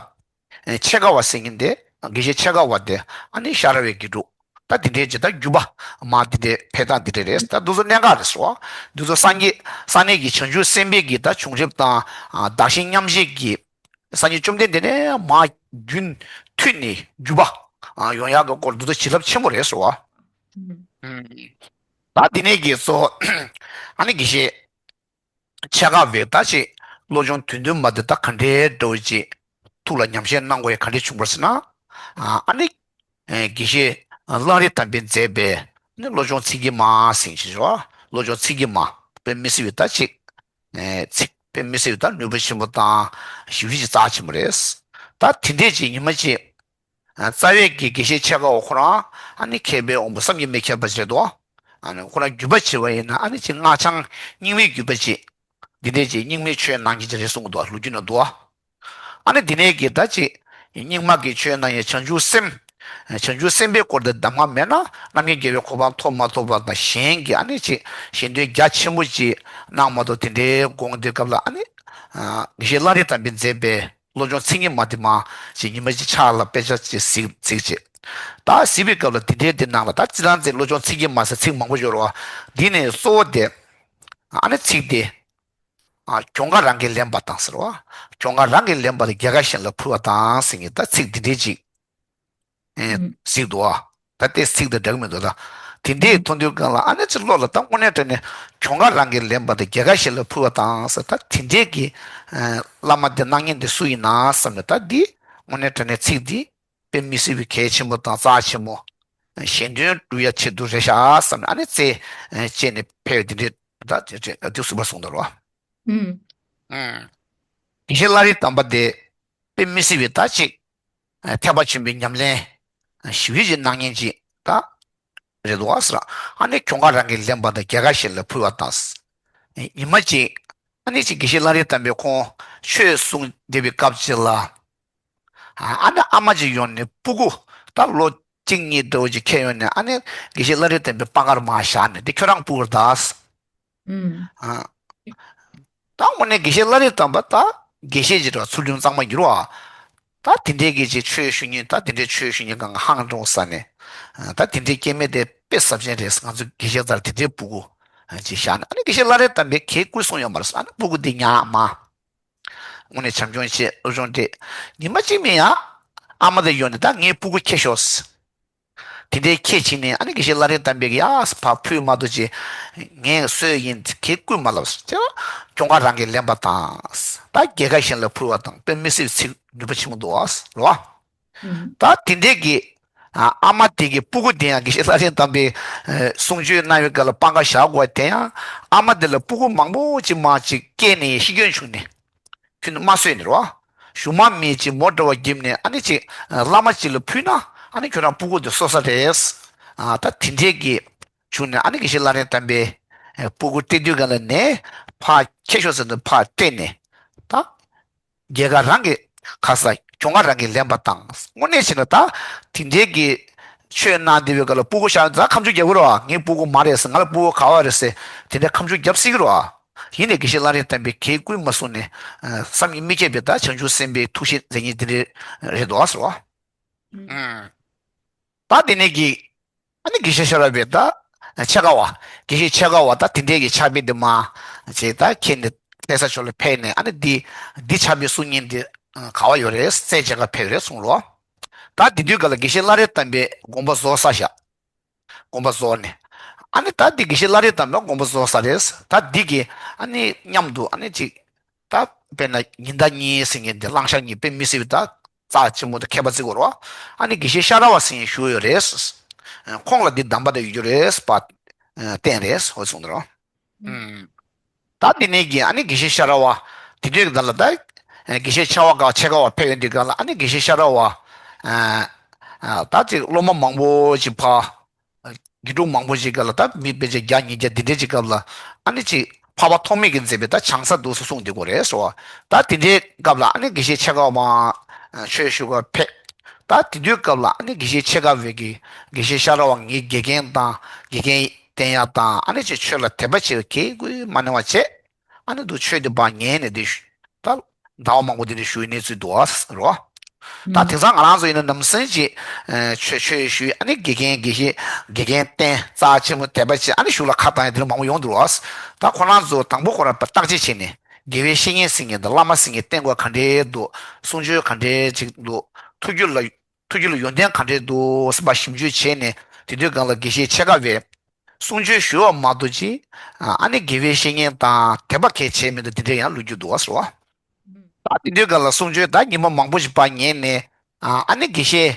ཕྱེད་ཀ་བ་ཟེར་མཁན་དེ་དགེ་བཤེས་ཕྱེད་ཀ་བ་དེ་ཨ་ནི་ཤ་ར་བའི་དགེ་ཕྲུག་ད་དེ་འདྲའི་ཅིག་ད་རྒྱུད་པ་མ་དེ་འདྲའི་འཕེལ་སྟངས་དེ་འདྲ་རེད། ད་འདི་ཚོ་གནད་འགག་རེད་ཟེར་བ། འདི་ཚོ་སངས་རྒྱས་སངས་རྒྱས་ཀྱི་བྱང་ཆུབ་སེམས་དཔའི་གི་ད་བྱུང་རིམ་དང་བདག་གཞན་མཉམ་བརྗེ་གི་སངས་རྒྱས་བཅོམ་ལྡན་འདས་ནས་མར་རྒྱུན་མཐུད་ནས་བརྒྱུད་པ་ཡོང་ཡག་གི་སྐོར་འདི་ཚོ་བྱིན་རླབས་ཆེན་པོ་རེད་ཟེར་བ། ད་འདི་ནས་ཀྱི་གཙོ་བོ་ཨ་ནི་དགེ་བཤེས་ཕྱེད་ཀ་བའི་ད་ཅིག་བློ་སྦྱོང་དོན་བདུན་མ་དེ་ད་ག་འདྲའི་འདྲ་བོ་ཅིག་ཐུགས་ལ་ཉམས་བཞེས་གནང་དགོས་ཡ་ག་འདྲ་བྱུང་བ་ཟེར་ན། ཨ་ནི་དགེ་བཤེས་གླང་རི་དམ་པས་མཛད་པའི་ནི་བློ་སྦྱོང་ཚིག་བརྒྱད་མ་ཟེར་གྱི་རེད་བ། བློ་སྦྱོང་ཚིག་བརྒྱད་མ་དཔེ་མི་སྲིད་པའི་ད་ཅིག་ཚིག་དཔེ་མི་སྲིད་པའི་ད་ནུས་པ་ཆེན་པོ་དང་ཞིབ་ཞིབ་ཀྱི་རྩ་ཆེན་པོ་རེད། ད་དེ་འདྲས་ཅིག་ཉི་མ་ཅིག་རྩ་བའི་གི་དགེ་བཤེས་ཕྱེད་ཀ་བ་ཁོ་རང་ཨ་ནི་མཁས་པའི་དབང་པོ་བསམ་གྱིས་མི་ཁྱབ་པ་ཞིག་རེད་དོ། ཨ་ནི་ཁོ་རང་བརྒྱུད་པ་བྱས་པ་ཡིན་ན་ཨ་ནི་ཅིག་སྔགས་འཆང་རྙིང་མའི་བརྒྱུད་པ་ཅིག་འདི་འདྲས་ཅིག་རྙིང་མའི་ཆོས་གནང་མཁན་ཅིག་རེད་གསུང་གི་འདུག་ལོ་རྒྱུས་ན་འདུག་ཨ་ནི་འདི་ནས་ཀྱི་ད་ཅིག་རྙིང་མ་གི་ཆོས་ནང་ཡང་བྱང་ཆུབ་སེམས། བྱང་ཆུབ་སེམས་དཔའི་སྐོར་དེ་གདམས་ངག་མེད་ན་རྣམ་མཁྱེན་རྒྱལ་བའི་གོ་འཕང་ཐོབ་མ་ཐོབ་པ་དང་གཞན་གྱི་ཨ་ནི་ཅིག་ཞལ་འདོན་རྒྱ་ཆེན་པོ་ཅིག་གནང་མ་གཏོགས་དེ་འདྲའི་དགོངས་དེ་སྐབས་ལ་ཨ་ནི། དགེ་བཤེས་གླང་རི་དམ་པས་མཛད་པའི་བློ་སྦྱོང་ཚིག་བརྒྱད་མ་དེ་མ་ཅིག་ཉི་མ་ཅིག་ཕྱག་ལ་དཔེ་ཆ་ཅིག་གཟིགས་གཟིགས་ཅིག་ད་གཟིགས་པའི་སྐབས་ལ་དེ་འདྲའི་དེ་ནང་ལ་ད་སྤྱིར་བཏང་ཚིག་བློ་སྦྱོང་ཚིག་བརྒྱད་མ་ཟེར་ཚིག་མང་པོ་ཡོད་རེད་བ། འདི་ནས་གཙོ་བོ་དེ། ཨ་ནི་ཚིག་དེ། ཨ་གྱོང་ཁ་རང་གིས་ལེན་པ་དང་ཟེར་བ། གྱོང་ཁ་རང་གིས་ལེན་པ་དང་རྒྱལ་ཁ་གཞན་ལ་ཕུལ་བ་དང་ཟེར་མཁན་ད་ཚིག་འདི་འདྲའི་ཅིག་ཨེ་ཨུམ། གཟིགས་འདུག་ཨ། ད་ལྟའི་ཚིག་དང་འདྲ་གི་མི་འདུག་ད། དེ་འདྲའི་མཐོང་དུས་སྒང་ལ་ཨ་ནི་ཅིག་བློ་ལ་ད་དངོས་གནས་དྲང་གནས་གྱོང་ཁ་རང་གིས་ལེན་པ་དང་རྒྱལ་ཁ་གཞན་ལ་ཕུལ་བ་དང་ཟེར་ད་དེ་འདྲའི་གི་ཨེ་བླ་མ་དེ་གནང་མཁན་དེ་སུ་ཡིན་ན་བསམ་ནས་ད་འདི་དངོས་གནས་དྲང་གནས་ཚིག་འདི་དཔེ་མི་སྲིད་པའི་གལ་ཆེན་པོ་དང་རྩ་ཆེན་པོ། ཞལ་འདོན་སྒྲུབ་ཡ་ཆེད་དུ་རེད་ཤག་བསམ་ནས་ཨ་ནི་རྩེ་བཅད་ནས་ཕེབས་དེ་འདྲའི་ད་དེ་གཟིགས་པ་གསུངས་འདུག་རོ། ཨུམ། ཨུམ། དགེ་བཤེས་བླ་རི་དམ་པ་དེ་དཔེ་མི་སྲིད་པའི་ད་ཅིག་ཐེག་པ་ཆེན་པོའི་ཉམས་ལེན་ཞིབ་ཡིད་ཀྱི་གནང་མཁན་ཅིག་ད་རེད་འདུག་ཟེར། ཨ་ནི་གྱོང་ཁ་རང་གིས་ལེན་པ་དང་རྒྱལ་ཁ་གཞན་ལ་ཕུལ་བ་དང་། ཉི་མ་ཅིག་ཨ་ནི་ཅིག་དགེ་བཤེས་བླ་རི་དམ་པས་ཁོང་ཆོས་གསུང་བསྡད་པའི་སྐབས་ཅིག་ལ། ཨ་ནི་ཨ་མ་ཅིག་ཡོང་ནས་སྤུ་གུ་ད་ལོ་གཅིག་གཉིས་འདྲ་བོ་ཅིག་ཁྱེར་ཡོང་ནས་ཨ་ནི་དགེ་བཤེས་བླ་རེ་བསྟན་པའི་པང་ཁར་མར་བཞག་ནས་དེ་ཁྱོད་རང་སྤུ་གུ་རེད་ད། ཨ། ད་དངོས་གནས་དགེ་བཤེས་བླ་རེ་བསྟན་པ་ད་དགེ་བཤེས་ཅིག་རེད་བ། ཚུལ་ཁྲིམས་གཙང་མ་ཡིན་རུང་བ། ད་དེ་འདྲའི་གི་ཅིག་ཆོས་ཞུ་མཁན་ད་དེ་འདྲའི་ཆོས་ཞུ་མཁན་གང་ག་ཧང་འགྲོ་ས་ནས། ད་དེ་འདྲའི་སྐྱེ་དམན་དེ་དཔེ་ཟབ་ཅན་རེད། ང་ཚོ་དགེ་བཤེས་ཚོར་དེ་འདྲའི་སྤུ་གུ་ཅིག་བཞག་ནས་ཨ་ནི་དགེ་བཤེས་བླ་རེ་བསྟན་པས་གས་བསྐུལ་གསུངས་ཡོད་མ་རེད། ཨ་ནི་སྤུ་གུ་འདི་ཉར་མར། དངོས་གནས་བྱམས་སྐྱོང་བྱེད། སློབ་སྦྱོང་སྤྲད། ཉི་མ་གཅིག་མིན་ཡང་ཨ་མ་དེ་ཡོང་ནས་ད་ངའི་སྤུ་གུ་ཁྱེར་ཤོག་དེ་འདྲའི་ཁྱེད་ཕྱིན་ནས་ཨ་ནི་དགེ་བཤེས་བླ་རེ་བསྟན་པས་ཡ་ཕར་ཕུལ་མ་གཏོགས་ཅི། ངས་སུ་ཡིན་གས་བསྐུལ་མ་ལབ་ཟེར་ཏེ། གྱོང་ཁ་རང་གིས་ལེན་པ་དང་། ད་རྒྱལ་ཁ་གཞན་ལ་ཕུལ་བ་དང་དཔེ་མི་སྲིད་ཚིག་ནུས་པ་ཆེན་པོ་འདུག་ཨ་རེད་བ། ད་དེ་འདྲའི་གི་ཨ་མ་དེ་གི་སྤུ་གུ་དེ་ཡང་དགེ་བཤེས་བླ་རེ་བསྟན་པའི་གསུང་ཆོས་གནང་བའི་སྐབས་ལ་པང་ཁ་བཞག་དགོས་དེ་ཡང་ཨ་མ་དེ་ལ་སྤུ་གུ་མང་པོ་ཅིག་མར་ཅིག་སྐྱེས་ནས་ཤི་སྐྱོན་བྱུང་ནས། ཁྱོད་ནི་མ་གསོས་ནི་རོ། གཞུག་མ་མི་ཅིག་མོ་འདྲ་བ་བརྒྱབ་ནས་ཨ་ནི་ཅིག་བླ་མ་ཅིག་ལ་ཕུལ་ན་ཨ་ནི་ཁྱོད་རང་སྤུ་གུ་དེ་གསོ་ས་རེད། ད་དེ་འདྲས་ཀྱི་བྱུང་ནས་ཨ་ནི་དགེ་བཤེས་བླ་རེ་བསྟན་པས་སྤུ་གུ་སྤྲད་དུས་ག་ལ་ནས་ཕར་ཁྱེར་ཤོག་ཟེར་ནས་ཕར་སྤྲད་ནས་ད་རྒྱལ་ཁ་རང་གི་ཁ་ས་གྱོང་ཁ་རང་གིས་ལེན་པ་དང་། དངོས་གནས་བྱས་ན་ད་དེ་འདྲས་ཀྱི་ཆོས་གནང་བསྡད་པའི་སྐབས་ལ་སྤུ་གུ་ཤར་ཚ་ཁ་མཆུ་རྒྱབ་ཀྱི་རོ། ངའི་སྤུ་གུ་མ་རེད་ཟེར། ང་ལ་སྤུ་གུ་ག་བ་རེད་ཟེར་དེ་འདྲས་ཁ་མཆུ་རྒྱབ་སྲིད་ཀྱི་རོ། ཡིན་ནའི་དགེ་བཤེས་བླ་རེ་བསྟན་པས་གས་བསྐུལ་མ་གསུངས་ནས། བསམ་གྱིས་མི་ཁྱབ་པའི་ད་བྱང་ཆུབ་སེམས་དཔའི་ཐུགས་བཞེད་མཛད་མཁན་དེ་འདྲ་རེད་འདུག་ཟེར་བ། ད་དེ་ནས་ཀྱི་ཨ་ནི་དགེ་བཤེས་ཤ་ར་བའི་ད་ཕྱེད་ཀ་བ། དགེ་བཤེས་ཕྱེད་ཀ་བ་ད་དེ་འདྲའི་གི་ཕྱག་དཔེ་འདི་མ་ཅེས་ད་ཁྱེད་ནི་ལྷ་ས་ཕྱོགས་ལ་ཕེབས་ནས་ཨ་ནི་འདི་འདི་ཕྱག་དཔེ་གསུང་མཁན་འདི་ག་བ་ཡོད་རེད། སྲས་ཕྱེད་ཀ་ཕེབས་རེད་གསུངས་རོ། ད་དེ་དུས་ག་ལ་དགེ་བཤེས་བླ་རེ་བསྟན་པས་དགོངས་པ་རྫོགས་ས་བཞག་དགོངས་པ་རྫོགས་ནས། ཨ་ནི་ད་འདི་དགེ་བཤེས་བླ་རེ་བསྟན་པས་དགོངས་པ་རྫོགས་ས་རེད། ད་འདི་གི་ཨ་ནི་མཉམ་དུ་ཨ་ནི་ཅིག་ད་དཔེར་ན་ཉི་ཟླ་གཉིས་ཟེར་མཁན་འདི་གླང་ཤ་གཉིས་དཔེ་མི་སྲིད་པའི་ད་རྩ་ཆེན་པོ་དང་ཁྱད་པར་བརྩི་དགོས་རེད་བ། ཨ་ནི་དགེ་བཤེས་ཤ་ར་བ་ཟེར་མཁན་བཞུགས་ཡོད་རེད། ཁོང་ལ་འདི་གདམས་པ་དེ་ཡོད་རྒྱུ་རེད་པ། བསྟན་རེད་ཧོ་གསུངས་འདུག་རོ། ད་འདི་ནས་ཀྱི་ཨ་ནི་དགེ་བཤེས་ཤ་ར་བ་དེ་དུས་ཀྱི་ད་ལ་ད་དགེ་བཤེས་ཕྱེད་ཀ་ཕྱེད་ཀ་བ་ཕེབས་ཡོང་དུས་ག་ལ་ཨ་ནི་དགེ་བཤེས་ཤ་ར་བ་ད་ཅིག་སློབ་མ་མང་པོ་ཅིག་ཕ། དགེ་ཕྲུག་མང་པོ་ཞིག་སྐབས་ལ་ད་མི་དཔེ་ཆ་བརྒྱ་ཉིས་བརྒྱ་འདི་འདྲའི་ཅིག་སྐབས་ལ་ཨ་ནི་ཅིག་འཕགས་པ་ཐོགས་མེད་ཀྱིས་མཛད་པའི་ད་བྱང་ས་འདུག་སེ་གསུངས་འདི་གོ་རེད་སོ། ད་དེ་འདྲའི་སྐབས་ལ་ཨ་ནི་དགེ་བཤེས་ཕྱེད་ཀ་མ་ཆོས་ཞུ་གར་ཕེབས། ད་དེ་དུས་སྐབས་ལ་ཨ་ནི་དགེ་བཤེས་ཕྱེད་ཀ་བས་ཀྱི་དགེ་བཤེས་ཤ་ར་བ་ངའི་དགེ་རྒན་དང་དགེ་རྒན་བསྟེན་ཡག་དང་ཨ་ནི་ཅིག་ཆོས་ལ་དད་པ་ཆེ་བའི་གས་བསྐུལ་མ་ནེ་བ་བྱས། ཨ་ནི་འདུག་ཆོས་འདི་བག་ཉལ་ནས་འདི་ཞུ། ད་ཟླ་བ་མང་པོ་འདི་འདྲ་ཞུ་ཡི་གནས་ཚུལ་འདུག་ཨ་རོ། ད་དེང་སང་ང་རང་ཚོ་ཡིན་ན་ནམ་སེང་ཅིག་ཆོས་ཆོས་ཞུ་ཨ་ནི་དགེ་རྒན་དགེ་བཤེས་དགེ་རྒན་བསྟེན་རྩ་ཆེན་པོ་དད་པ་བྱེད་ཨ་ནི་གཞུག་ལ་ཁ་བཏང་ཡ་འདི་འདྲ་མང་པོ་ཡོང་འདུག་ཨ། ད་ཁོ་རང་ཚོ་དང་པོ་ཁོ་རང་བརྟག་དཔྱད་བྱས་ནས་དགེ་བའི་བཤེས་གཉེན་ཟེར་མཁན་དང་བླ་མ་ཟེར་མཁན་བསྟེན་དགོས་ག་འདྲའི་འདུག་གསུང་ཆོས་ག་འདྲའི་ཅིག་འདུག་ཐུགས་རྒྱུད་ལ་ཐུགས་རྒྱུད་ལ་ཡོན་ཏན་ག་འདྲས་འདུག་ཟེར་བ་ཞིབ་འཇུག་བྱས་ནས་དེ་དུས་སྒང་ལ་དགེ་བཤེས་ཕྱེད་ཀ་བས་གསུང་ཆོས་ཞུ་བ་མ་གཏོགས་ཅི། ཨ་ནི་དགེ་བའི་བཤེས་གཉེན་དང་དད་པ་གལ་ཆེ་མི་འདུག་དེ་འདྲས་ཡང་ལོ་རྒྱུས་འདུག་བ་ཟེར་བ། ད་དེ་དུས་སྒང་ལ་གསུང་ཆོས་ད་ཉི་མ་མང་པོ་ཞིག་ཕར་ཉན་ནས་ཨ་ནི་དགེ་བཤེས་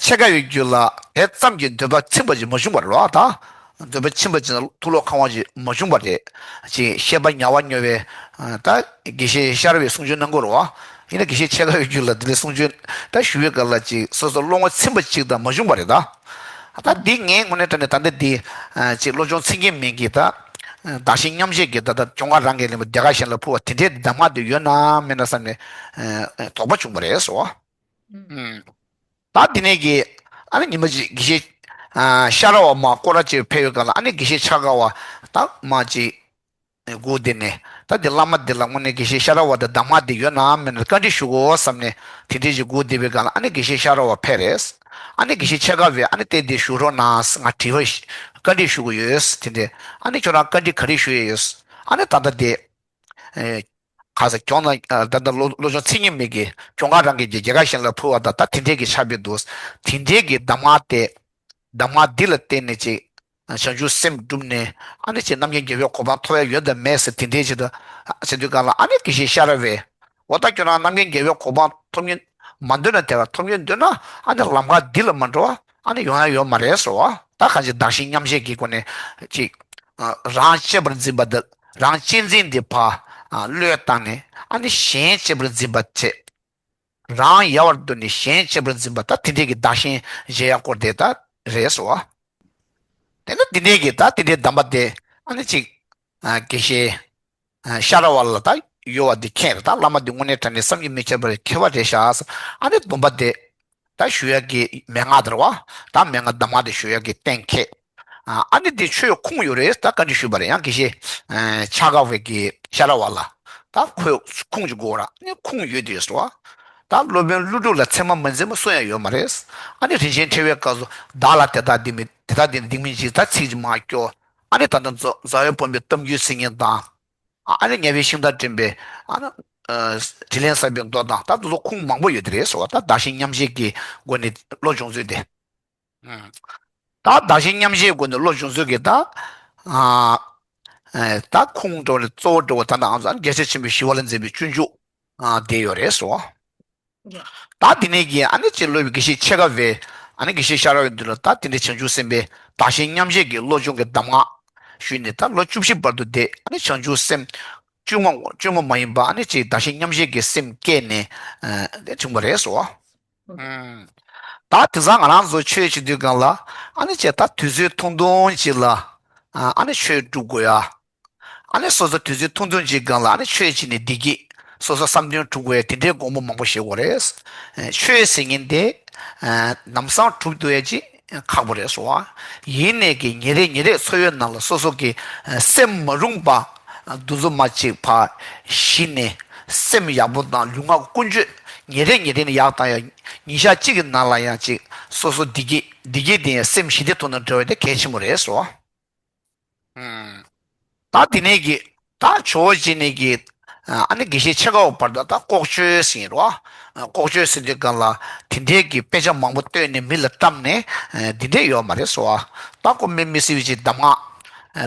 ཕྱེད་ཀ་བའི་རྒྱུད་ལ་དེ་ཙམ་གྱི་འདོད་པ་ཚིམ་པ་ཞིག་མ་བྱུང་བ་རེད་བ་ད། འདོད་པ་ཚིམ་པ་ཅིག་དང་ཐུགས་ལོག་ཁ་བ་ཅིག་མ་བྱུང་བ་རེད། ཅིག་ཤེས་པ་ཉ་བ་ཉོ་བའི་ད་དགེ་བཤེས་ཤ་ར་བའི་གསུང་ཆོས་གནང་དགོས་རེད་བ། ཡིན་ན་དགེ་བཤེས་ཕྱེད་ཀ་བའི་རྒྱུད་ལ་འདི་འདྲའི་གསུང་ཆོས་ད་ཞུ་བའི་སྐབས་ལ་ཅིག་སོ་སོ་བློ་ངོ་ཚིམ་པ་ཅིག་དང་མ་བྱུང་བ་རེད་ད། ད་འདི་ངས་དངོས་གནས་དྲང་གནས་ད་ལྟ་འདི་ཅིག་བློ་སྦྱོང་ཚིག་ངན་མིན་གྱི་ད་བདག་གཞན་མཉམ་བརྗེ་གི་ད་ད་གྱོང་ཁ་རང་གིས་ལེན་པ་སྡེ་ཁག་གཞན་ལ་ཕུལ་བ་དེ་འདྲའི་གདམས་ངག་འདི་ཡོད་ན་མེད་ན་བསམ་ནས་དོགས་པ་བྱུང་བ་རེད་ཟེར་བ། ད་དེ་ནས་ཀྱི་ཨ་ནི་ཉི་མ་གཅིག་དགེ་བཤེས་ཤ་ར་བ་མ་སྐོར་ར་བྱེད་ཕེབས་ཡོད་ག་ལ་ཨ་ནི་དགེ་བཤེས་ཕྱེད་ཀ་བ་ད་མ་ཅིག་སྒུག་བསྡད་ནས་ད་དེ་བླ་མ་འདི་ལ་དངོས་གནས་དགེ་བཤེས་ཤ་ར་བ་དང་གདམས་ངག་འདི་ཡོད་ན་མེད་ན་བཀའ་འདྲི་ཞུ་དགོས་བསམ་ནས་དེ་འདྲའི་ཅིག་སྒུག་བསྡད་པའི་སྒང་ལ་ཨ་ནི་དགེ་བཤེས་ཤ་ར་བ་ཕེབས་རེད། ཨ་ནི་དགེ་བཤེས་ཕྱེད་ཀ་བས་ཨ་ནི་བལྟས་ཏེ་བཞུགས་རོགས་གནང་ང་དྲི་བ་བཀའ་འདྲི་ཞུ་དགོས་ཡོད་དེ་འདྲས་ཨ་ནི་ཁྱོད་རང་བཀའ་འདྲི་ག་རེ་ཞུ་ཡས་ཡོད། ཨ་ནི་ད་ལྟ་དེ། ཁ་ས་གྱོང་ན་ད་ལྟ་བློ་བློ་སྦྱོང་ཚིག་ངན་མིན་གྱི་གྱོང་ཁ་རང་གི་རྒྱལ་ཁ་གཞན་ལ་ཕུལ་བ་དང་ད་དེ་འདྲས་ཀྱི་ཆགས་པའི་འདུག་དེ་འདྲས་ཀྱི་གདམས་ངག་དེ་གདམས་ངག་འདི་ལ་བརྟེན་ནས་ཅིག་བྱང་ཆུབ་སེམས་བསྒྲུབས་ནས་ཨ་ནི་ཅིག་རྣམ་མཁྱེན་རྒྱལ་བའི་གོ་འཕང་ཐོབ་ཡ་ཡོད་དམ་མེད་ཟེར་དེ་འདྲས་ཅིག་ད་ཟེར་དུས་སྒང་ལ་ཨ་ནི་དགེ་བཤེས་ཤ་ར་བས་འོ་ད་ཁྱོད་རང་རྣམ་མཁྱེན་རྒྱལ་བའི་གོ་འཕང་ཐོབ་ཉིན་མ་འདོད་ན་དེ་ག་ཐོབ་ཉིན་འདོད་ན་ཨ་ནི་ལམ་ཁ་འདི་ལ་མ་འགྲོ་བ། ཨ་ནི་ཡོང་ཡ་ཡོད་མ་རེད་ཟེར་བ། ད་གང་ཅི་བདག་གཞན་མཉམ་བརྗེ་གི་སྒོ་ནས་ཅིག་རང་གཅེས་པར་འཛིན་པ་འདི་རང་གཅེས་འཛིན་འདི་ཕར་བློས་བཏང་ནས་ཨ་ནི་གཞན་གཅེས་པར་འཛིན་པ་བྱེད། རང་ཡལ་བར་འདོད་ནས་གཞན་གཅེས་པར་འཛིན་པ་ད་དེ་འདྲས་ཀྱི་བདག་གཞན་བརྗེ་ཡ་སྐོར་དེ་ད་རེད་ཟེར་བ། དེ་ནི་དེ་འདྲས་ཀྱི་ད་དེ་འདྲས་གདམས་པ་དེ་ཨ་ནི་ཅིག་དགེ་བཤེས། ཤ་ར་བ་ལ་ད་ ཡོད་པ་འདི་མཁྱེན་རེད། ད་བླ་མ་འདི་དངོས་གནས་དྲང་གནས་བསམ་གྱིས་མི་ཁྱབ་པ་རེད། མཁས་པ་རེད་ཤག། ཨ་ནི་སྡོམ་པ་དེ་ད་ཞུ་ཡག་གི་མན་ངག་དེ་རེད་བ། ད་མན་ངག་གདམས་ངག་དེ་ཞུ་ཡག་གི་གཏན་འཁེལ། ཨ་ནི་དེ་ཆོས་ཁུངས་ཡོད་རེད། ད་བཀའ་འདྲི་ཞུས་པ་རེད། ཡང་དགེ་བཤེས་ཕྱག་དཀར་བའི་གི་ཤ་ར་བ་ལ་ད་ཁོས་ཁུངས་ཅིག་དགོས་ར། ཨ་ནི་ཁུངས་ཡོད་དེ་ཡོད་ཟེར་བ། ད་སློབ་དཔོན་ཀླུ་སྒྲུབ་ལ་ཚད་མ་མི་འཛིན་པ་སུ་ཡང་ཡོད་མ་རེད། ཨ་ནི་རིན་ཆེན་ཕྲེང་བའི་སྐབས་སུ་བདག་ལ་དེ་དག་འདི་མིན་དེ་དག་འདི་འདི་མིན་ཅིག་ད་ཚིག་ཅིག་མ་སྐྱོར། ཨ་ནི་ད་ལྟ་རྫོགས་རྫོགས་པའི་སྤོབས་པའི་གཏམ་རྒྱུད་ཟེར་མཁན་དང་། ཨ་ནི་ཉེ་བའི་ཤིང་རྟ་འདྲེན་པའི་ཨ་ནི་དྲིན་ལན་གསབ་པའི་མདོ་དང་ད་དེ་ཚོ་ཁུངས་མང་པོ་ཡོད་དེ་རེད་ཟེར་བ། ད་བདག་གཞན་མཉམ་བརྗེ་གི་སྒོ་ནས་བློ་སྦྱོང་ཚུལ་དེ། ད་བདག་གཞན་མཉམ་བརྗེའི་སྒོ་ནས་བློ་སྦྱོང་ཚུལ་གྱི་ད་ཨ་ཨེ་ད་ཁུངས་འགྲོ་བ་ལས་གཙོ་བོ་འགྲོ་བ་ད་ནང་ཨ་རྒྱལ་སྲས་ཆེན་པོ་ཞི་བ་ལྷ་མཛེས་པའི་སྤྱོད་འཇུག་ཨ་དེ་ཡོད་རེད་ཟེར་བ། ད་དེ་ནས་ཀྱི་ཨ་ནི་ཅིག་སློབ་དཔོན་དགེ་བཤེས་ཕྱག་དཀར་བས་ཨ་ནི་དགེ་བཤེས་ཤ་ར་བའི་མདུན་ལ་ད་དེ་འདྲའི་བྱང་ཆུབ་སེམས་དཔའི་བདག་གཞན་མཉམ་བརྗེ་གི་བློ་སྦྱོང་གི་གདམས་ངག་ཞུས་ནས། ད་ལོ་བཅུ་བཞི་བར་དུ་དེ་ཨ་ནི་བྱང་ཆུབ་སེམས་བཅོས་མ་བཅོས་མ་མ་ཡིན་པ་ཨ་ནི་ཅིག་བདག་གཞན་མཉམ་བརྗེ་གི་སེམས་བསྐྱེད་ནས་ཨ་དེ་བྱུང་བ་རེད་ཟེར་བ། ད་དེང་སང་ང་རང་ཚོ་ཆོས་བྱེད་དུས་སྒང་ལ་ཨ་ནི་ཅིག་ད་དུས་ཚོད་ཐུང་ཐུང་ཅིག་ལ་ཨ་ནི་ཆོས་སྒྲུབ་དགོས་ཡ། ཨ་ནི་སོ་སོ་དུས་ཚོད་ཐུང་ཐུང་ཅིག་སྒང་ལ་ཨ་ནི་ཆོས་བྱས་ནས་བདེ་སྐྱིད་སོ་སོ་བསམ་དོན་སྒྲུབ་དགོས་ཡ་དེ་འདྲའི་དགོངས་པ་མང་པོ་བཞེས་དགོས་རེད། ཆོས་ཟེར་མཁན་དེ་ནམ་སང་སྒྲུབ་ཐུབ་ཡ་ཅིག་ཁག་པོ་རེད་ཟེར་བ། ཡིན་ནས་ཀྱི་ཉིན་རེ་ཉིན་རེ་འཚོ་བའི་ནང་ལ་སོ་སོ་གི་སེམས་མ་རུངས་པ་འདུ་འཛོམས་མ་ཅིག་ཕར་ཞི་ནས་སེམས་ཡག་པོ་དང་ལུས་ངག་ཀུན་སྤྱོད་ཉིན་རེ་ཉིན་རེ་ནས་ཡག་བཏང་ཡ། ཉིན་ཞག་གཅིག་གི་ནང་ལ་ཡང་ཅིག་སོ་སོ་བདེ་སྐྱིད་བདེ་སྐྱིད་དེ་ཡང་སེམས་ཞི་བདེ་ཐོག་ནས་འགྲོ་བ་དེ་གལ་ཆེན་པོ་རེད་ཟེར་བ། ད་དེ་ནས་ཀྱི་ད་ཇོ་བོ་རྗེ་ནས་ཀྱི་ཨ་ནི་དགེ་བཤེས་ཕྱག་དཀར་བར་དུ་ད་ལྐོག་ཆོས་ཟེར་རོ། ལྐོག་ཆོས་ཟེར་དུས་སྒང་ལ་དེ་འདྲའི་གི་དཔེ་ཆ་མང་པོ་བཏོན་ནས་མི་ལ་བཀྲམ་ནས་འདི་འདྲས་ཡོད་མ་རེད་ཟེར་བ། ད་ཁོ་མི་མི་སྲིད་པའི་ཅིག་གདམས་ངག་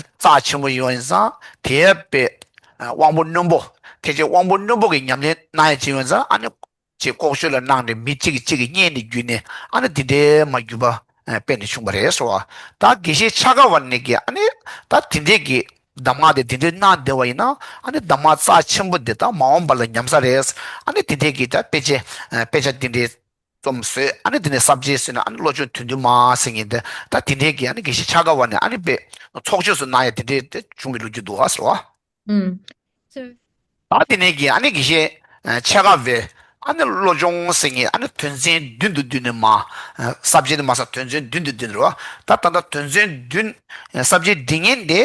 རྩ་ཆེན་པོ་ཡོད་ཡིན་ཙང་དེ་ཡས་པའི་དབང་པོ་རྣོན་པོ་ཕལ་ཆེར་དབང་པོ་རྣོན་པོ་གི་ཉམས་ལེན་གནང་ཡ་ཅིག་ཡོད་ཡིན་ཙང་ཨ་ནི། ཅིག་ལྐོག་ཆོས་ལ་གནང་ནས་མི་གཅིག་གིས་གཅིག་གི་གཉེན་ནས་བརྒྱུད་ནས་ཨ་ནི་འདི་འདྲའི་མ་བརྒྱུད་པ་སྤེལ་ནས་བྱུང་བ་རེད་ཟེར་བ། ད་དགེ་བཤེས་ཕྱག་དཀར་བ་ནས་ཀྱི་ཨ་ནི་ད་དེ་འདྲས་ཀྱི་གདམས་ངག་དེ་དེ་འདྲས་གནང་བསྡད་པ་ཡིན་ན་ཨ་ནི་གདམས་ངག་རྩ་ཆེན་པོ་འདི་ད་མ་འོངས་པ་ལ་ཉམས་ས་རེད། ཨ་ནི་དེ་འདྲས་ཀྱི་ད་དཔེ་ཆ་དཔེ་ཆ་དེ་འདྲས་རྩོམ་བཟོས། ཨ་ནི་དེ་ནས་གསར་བརྗེ་ཟེར་ན་ཨ་ནི་བློ་སྦྱོང་བདུད་འདུལ་མ་ཟེར་མཁན་དེ་ད་དེ་འདྲས་ཀྱི་ཨ་ནི་དགེ་བཤེས་ཕྱག་དཀར་བ་ནས་ཨ་ནི་དཔེ་ཚོགས་ཆོས་སུ་གནང་ཡ་དེ་འདྲས་དེ་བྱུང་བའི་ལོ་རྒྱུས་འདུག་ཨ་ཟེར་བ། ཨུམ། ད་དེ་ནས་ཀྱི་ཨ་ནི་དགེ་བཤེས་ཨ་ཕྱག་དཀར་བས་ཨ་ནི་བློ་སྦྱོང་ཟེར་མཁན་ཨ་ནི་དོན་ཚན་བདུན་དུ་བསྡུས་ནས་མ། ཨ་ས་བཅད་ནི་མ་ས་དོན་ཚན་བདུན་དུ་བསྡུས་ནས་རོ། ད་ད་ལྟ་དོན་ཚན་བདུན་ཨ་ས་བཅད་འབྲི་མཁན་དེ་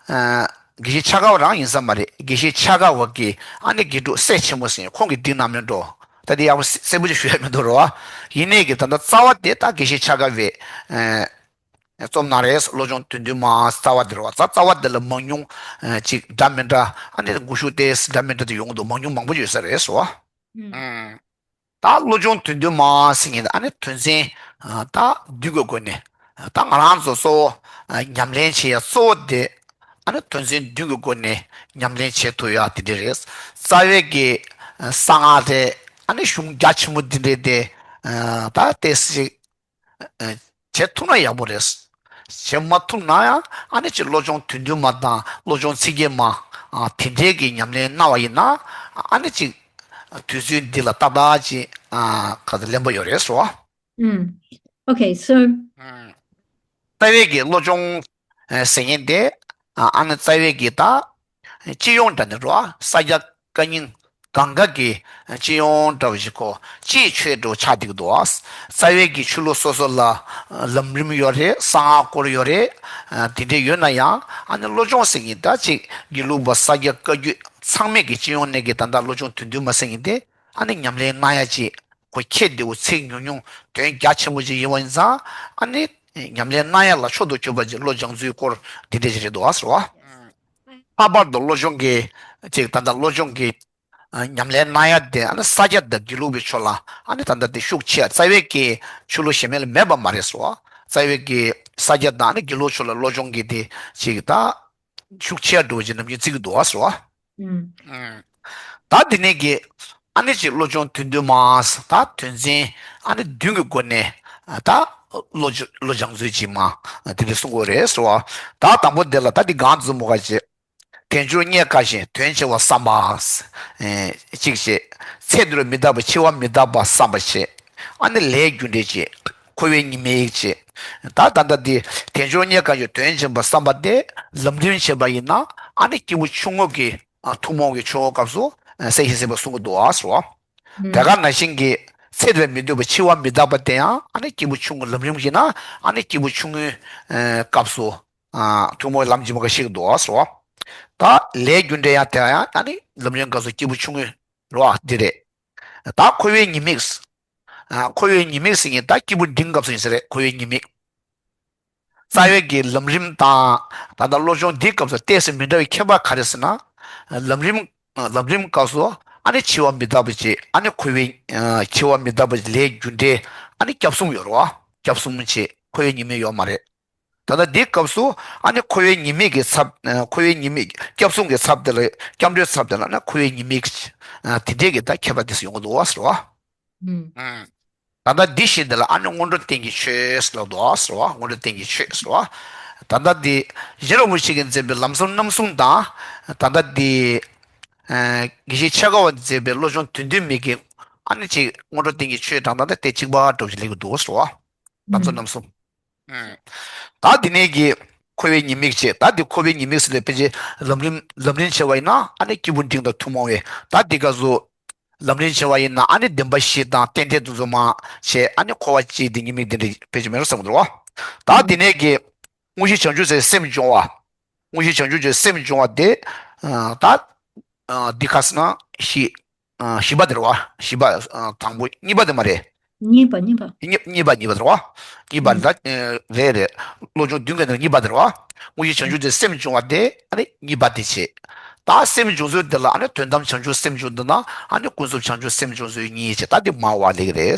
ཨ་དགེ་བཤེས་ཕྱག་དཀར་བ་རང་ཡིན་ས་མ་རེད། དགེ་བཤེས་ཕྱག་དཀར་བ་གི་ཨ་ནི་དགེ་ཕྲུག་སྲས་ཆེན་མོ་ཟེར་མཁན་ཁོང་གིས་བསྒྲིགས་གནང་མེད་འགྲོ། ད་དེ་ཡག་པོ་གསལ་པོ་ཅིག་ཞུ་ཡ་མི་འདུག་རོ། ཡིན་ནའི་གི་ད་ལྟ་རྩ་བ་དེ་ད་དགེ་བཤེས་ཕྱག་དཀར་བས་ཨ། རྩོམ་གནང་རེད། བློ་སྦྱོང་བདུད་འདུལ་མ་རྩ་བ་དེ་རེད་བ། རྩ་རྩ་བ་དེ་ལ་མང་ཉུང་ཨ་ཅིག་འདྲ་མི་འདྲ་ཨ་ནི་མགོ་གཞུག་དེ་འདྲ་མི་འདྲ་དེ་ཡོང་གི་འདུག་མང་ཉུང་མང་པོ་ཡོད་ས་རེད་ཟེར་བ། ཨུམ། ད་བློ་སྦྱོང་བདུད་འདུལ་མ་ཟེར་མཁན་ཨ་ནི་དོན་ཚན་ཨ་ད་བདུན་གྱི་སྒོ་ནས་ད་ང་རང་ཚོ་གཙོ་བོ་ཨ་ཉམས་ལེན་བྱེད་ཡ་གཙོ་བོ་དེ་ཨ་ནི་དོན་ཚན་བདུན་གྱི་སྒོ་ནས་ཉམས་ལེན་བྱེད་ཐུབ་ཡ་དེ་འདྲ་རེད། རྩ་བའི་གི་ཨ་གསང་སྔགས་རེད། ཨ་ནི་གཞུང་རྒྱ་ཆེན་པོ་འདི་འདྲ་དེ་ཨ་ད་ཏོག་ཙམ་ཅིག་བྱེད་ཐུབ་ན་ཡག་པོ་རེད། བྱེད་མ་ཐུབ་ན་ཡང་ཨ་ནི་ཅིག་བློ་སྦྱོང་བདུད་འདུལ་མ་དང་བློ་སྦྱོང་ཚིག་བརྒྱད་མ་དེ་འདྲའི་གི་ཉམས་ལེན་གནང་བ་ཡིན་ན་ཨ་ནི་ཅིག་དུས་ཚོད་འདི་ལ་ཏག་ཏག་ཅིག་ག་ཚོད་ལེན་པ་ཡོད་རེད་ཟེར་བ། ཨུམ། Okay, so རྩ་བའི་གི་བློ་སྦྱོང་ཟེར་མཁན་དེ་ཨ་ནི་རྩ་བའི་གི་ད། སྤྱི་ཡོངས་འདྲ་ནི་རོ། ས་སྐྱ་བཀའ་རྙིང་གང་ག་གི་སྤྱི་ཡོངས་འདྲ་བ་ཞིག་གོ་སྤྱིའི་ཆོས་འདྲ་བ་ཆགས་བསྡད་ཀྱི་འདུག་རྩ་བའི་གི་ཆོས་ལུགས་སོ་སོ་ལ་ལམ་རིམ་ཡོད་རེད། གསང་སྔགས་སྐོར་ཡོད་རེད། དེ་འདྲ་ཡོད་ན་ཡང་ཨ་ནི་བློ་སྦྱོང་ཟེར་མཁན་ད་ཅིག་དགེ་ལུགས་པ་ས་སྐྱ་བཀའ་བརྒྱུད་ཚང་མས་ཀྱི་སྤྱི་ཡོངས་ནས་ཀྱི་ད་ལྟ་བློ་སྦྱོང་བདུད་འདུལ་མ་ཟེར་མཁན་དེ་ཨ་ནི་ཉམས་ལེན་གནང་ཡ་ཅིག་གོ་ཁྱད་དེ་བོ་ཚིག་ཉུང་ཉུང་དོན་རྒྱ་ཆེན་པོ་ཅིག་ཡིན་པ་ཡིན་ཙང་ཨ་ནི་ཉམས་ལེན་གནང་ཡ་ལ་མཆོག་ཏུ་གྱུར་པ་ཅིག་བློ་སྦྱང་ཚུལ་སྐོར་འདི་འདྲ་ཅིག་རེད་འདུག་ཨ་ཟེར་བ། ལྷག་པར་དུ་བློ་སྦྱོང་གི་ཅིག་ད་ལྟ་བློ་སྦྱོང་གི་ཉམས་ལེན་གནང་ཡ་དེ་ཨ་ནི་ས་སྐྱ་དང་དགེ་ལུགས་པའི་ཕྱོགས་ལ་ཨ་ནི་ད་ལྟ་དེ་ཤུགས་ཆེ་རྩ་བའི་གི་ཆོས་ལུགས་གཞན་མ་ལ་མེད་པ་མ་རེད་ཟེར་བ། རྩ་བའི་གི་ས་སྐྱ་དང་ཨ་ནི་དགེ་ལུགས་ཕྱོགས་ལ་བློ་སྦྱོང་གི་དེ་ཅིག་ད་ཤུགས་ཆེ་འགྲོ་ཅིག་ནམ་རྒྱུན་བརྩི་གི་འདུག་ཨ་ཟེར་བ། ཨུམ། ད་འདི་ནས་ཀྱི་ཨ་ནི་ཅིག་བློ་སྦྱོང་བདུད་འདུལ་མ་ད་དོན་ཚན་ཨ་ནི་བདུན་གྱི་སྒོ་ནས་ད་བློ་བློ་སྦྱང་ཚུལ་ཅིག་མ་དེ་འདྲ་གསུང་དགོས་རེད་ཟེར་བ། ད་དང་པོ་འདི་ལ་ད་འདི་གང་འཛོམས་མོ་ག་ཅེ། དལ་འབྱོར་རྙེད་དཀའ་ཞིང་དོན་ཆེ་བ་བསམ་པ། གཅིག་བྱེད། ཚེ་འདིར་མི་རྟག་པ་འཆི་བ་མི་རྟག་པ་བསམ་པ་བྱེད། ཨ་ནི་ལས་རྒྱུ་འབྲས་བྱེད། འཁོར་བའི་ཉེས་དམིགས་བྱེད། ད་ད་ལྟ་འདི་དལ་འབྱོར་རྙེད་དཀའ་ཞིང་དོན་ཆེན་པ་བསམ་པ་དེ་ལམ་རིམ་བྱེད་པ་ཡིན་ན་ཨ་ནི་སྐྱེས་བུ་ཆུང་ངུ་གི་ ཨ་ཐུན་མོང་གི་ཆོས་སྐབས་སུ་ཨ་གསལ་ཞིང་གསལ་བར་གསུང་གི་འདུག་ཨ་ཟེར་བ། དེ་ག་ནང་བཞིན་གྱི་ཚེ་འདིར་མི་སྡོད་པ་འཆི་བ་མི་རྟག་པ་དེ་ཡང་ཨ་ནི་སྐྱེས་བུ་ཆུང་ངུའི་ལམ་རིམ་ཡིན་ན་ཨ་ནི་སྐྱེས་བུ་ཆུང་ངུའི་ཨ་སྐབས་སུ་ཨ་ཐུན་མོང་གི་ལམ་སྦྱིན་པ་ག་ཤེས་ཀྱི་འདུག་ཨ་ཟེར་བ། ད་ལས་རྒྱུ་འབྲས་ཡང་དེ་ཡང་ཨ་ནི་ལམ་རིམ་སྐབས་སུ་སྐྱེས་བུ་ཆུང་ངུའི་རེད་བ་འདི་རེད། ད་འཁོར་བའི་ཉེས་དམིགས། ཨ་འཁོར་བའི་ཉེས་དམིགས་ཟེར་མཁན་ད་སྐྱེས་བུ་འབྲིང་སྐབས་སུ་ཡིན་ས་རེད། འཁོར་བའི་ཉེས་དམིགས། རྩ་བའི་གི་ལམ་རིམ་དང་ད་ལྟ་བློ་སྦྱོང་འདིའི་སྐབས་སུ་ཏོག་ཙམ་མི་འདྲ་བའི་ཁྱད་པར་ག་རེ་ཟེར་ན། ལམ་རིམ་ལམ་རིམ་སྐབས་སུ་ཨ་ནི་འཆི་བ་མི་རྟག་པ་བྱེད། ཨ་ནི་འཁོར་བའི་ཨ་འཆི་བ་མི་རྟག་པ་ལས་རྒྱུ་འབྲས་ཨ་ནི་སྐྱབས་གསུམ་ཡོད་རེད་བ། སྐྱབས་གསུམ་བྱེད། འཁོར་བའི་ཉེས་དམིགས་ཡོད་མ་རེད། ད་ལྟ་འདིའི་སྐབས་སུ་ཨ་ནི་འཁོར་བའི་ཉེས་དམིགས་ཀྱི་ཚབ། ཨ་འཁོར་བའི་ཉེས་དམིགས་སྐྱབས་གསུམ་གྱི་ཚབ་དེ་ལ་སྐྱབས་འགྲོའི་ཚབ་དེ་ལ་ཨ་ནི་འཁོར་བའི་ཉེས་དམིགས་ཨ་དེ་འདྲས་ཀྱི་ད་ཁྱད་པར་དེ་ཚོ་ཡོང་གི་འདུག་བ་ཟེར་བ། ཨུམ། ད་ལྟ་འདི་བཞིན་དེ་ལ་ཨ་ནི་སྔོན་འགྲོ་རྟེན་གྱི་ཆོས་ཟེར་ལབ་འདུག་བ་ཟེར་བ། སྔོན་འགྲོ་རྟེན་གྱི་ཆོས་ཟེར་བ། ད་ལྟ་འདི་རྗེ་རིན་པོ་ཆེ་གིས་མཛད་པའི་ལམ་གསུམ་རྣམ་གསུམ་དང་། ད་ལྟ་འདི་ཨ་དགེ་བཤེས་འཆད་ཁ་བ་མཛད་པའི་བློ་སྦྱོང་བདུད་འདུལ་མའི་གི་ཨ་ནི་ཅིག་སྔོན་འགྲོ་རྟེན་གྱི་ཆོས་དང་ད་ལྟ་དེ་གཅིག་པ་འདྲ་བོ་ཅིག་སླེབས་ཀྱི་འདུག་ཟེར་བ། ལམ་གསུམ་རྣམ་གསུམ། ཨུམ། ད་འདི་ནས་ཀྱི་འཁོར་བའི་ཉེས་དམིགས་བྱས། ད་འདི་འཁོར་བའི་ཉེས་དམིགས་ཟེར་ནས་ཕལ་ཆེར་ལམ་རིམ་ལམ་རིམ་བྱས་པ་ཡིན་ན་ཨ་ནི་སྐྱེས་བུ་འབྲིང་དང་ཐུན་མོང་བའི་ད་འདི་ག་ཚོ་ལམ་རིམ་བྱས་པ་ཡིན་ན་ཨ་ནི་བདེན་པ་བཞི་དང་རྟེན་འབྲེལ་དེ་ཚོ་མ་བྱས། ཨ་ནི་འཁོར་བ་སྤྱིའི་འདི་ཉེས་དམིགས་འདི་འདྲ་ཕལ་ཆེར་མེད་རུང་བསམ་གྱི་འདུག་བ། ད་འདི་ནས་ཀྱི་དངོས་གཞི་བྱང་ཆུབ་ཟེར་སེམས་སྦྱོང་བ། དངོས་གཞི་བྱང་ཆུབ་ཟེར་སེམས་སྦྱོང་བ་དེ་ད་འདི་ག་ཟེར་ན་བཞི། བཞི་པ་དེ་རེད་བ། བཞི་པ། དང་པོ་གཉིས་པ་དེ་མ་རེད། གཉིས་པ་གཉིས་པ། གཉིས་གཉིས་པ་གཉིས་པ་དེ་རེད་བ། གཉིས་པ་ད་རེད་རེད། བློ་སྦྱོང་བདུན་གྱི་ནང་གཉིས་པ་དེ་རེད་བ། དངོས་གཞི་བྱང་ཆུབ་ཟེར་སེམས་སྦྱོང་བ་དེ་ཨ་ནི་གཉིས་པ་དེ་བྱས། ད་སེམས་སྦྱོང་ཚུལ་དེ་ལ་ཨ་ནི་དོན་དམ་བྱང་ཆུབ་སེམས་སྦྱོང་དེ་ན་ཨ་ནི་ཀུན་རྫོབ་བྱང་ཆུབ་སེམས་སྦྱོང་ཚུལ་གཉིས་བྱས། ད་དེ་མ་བ་ལེགས་རེད།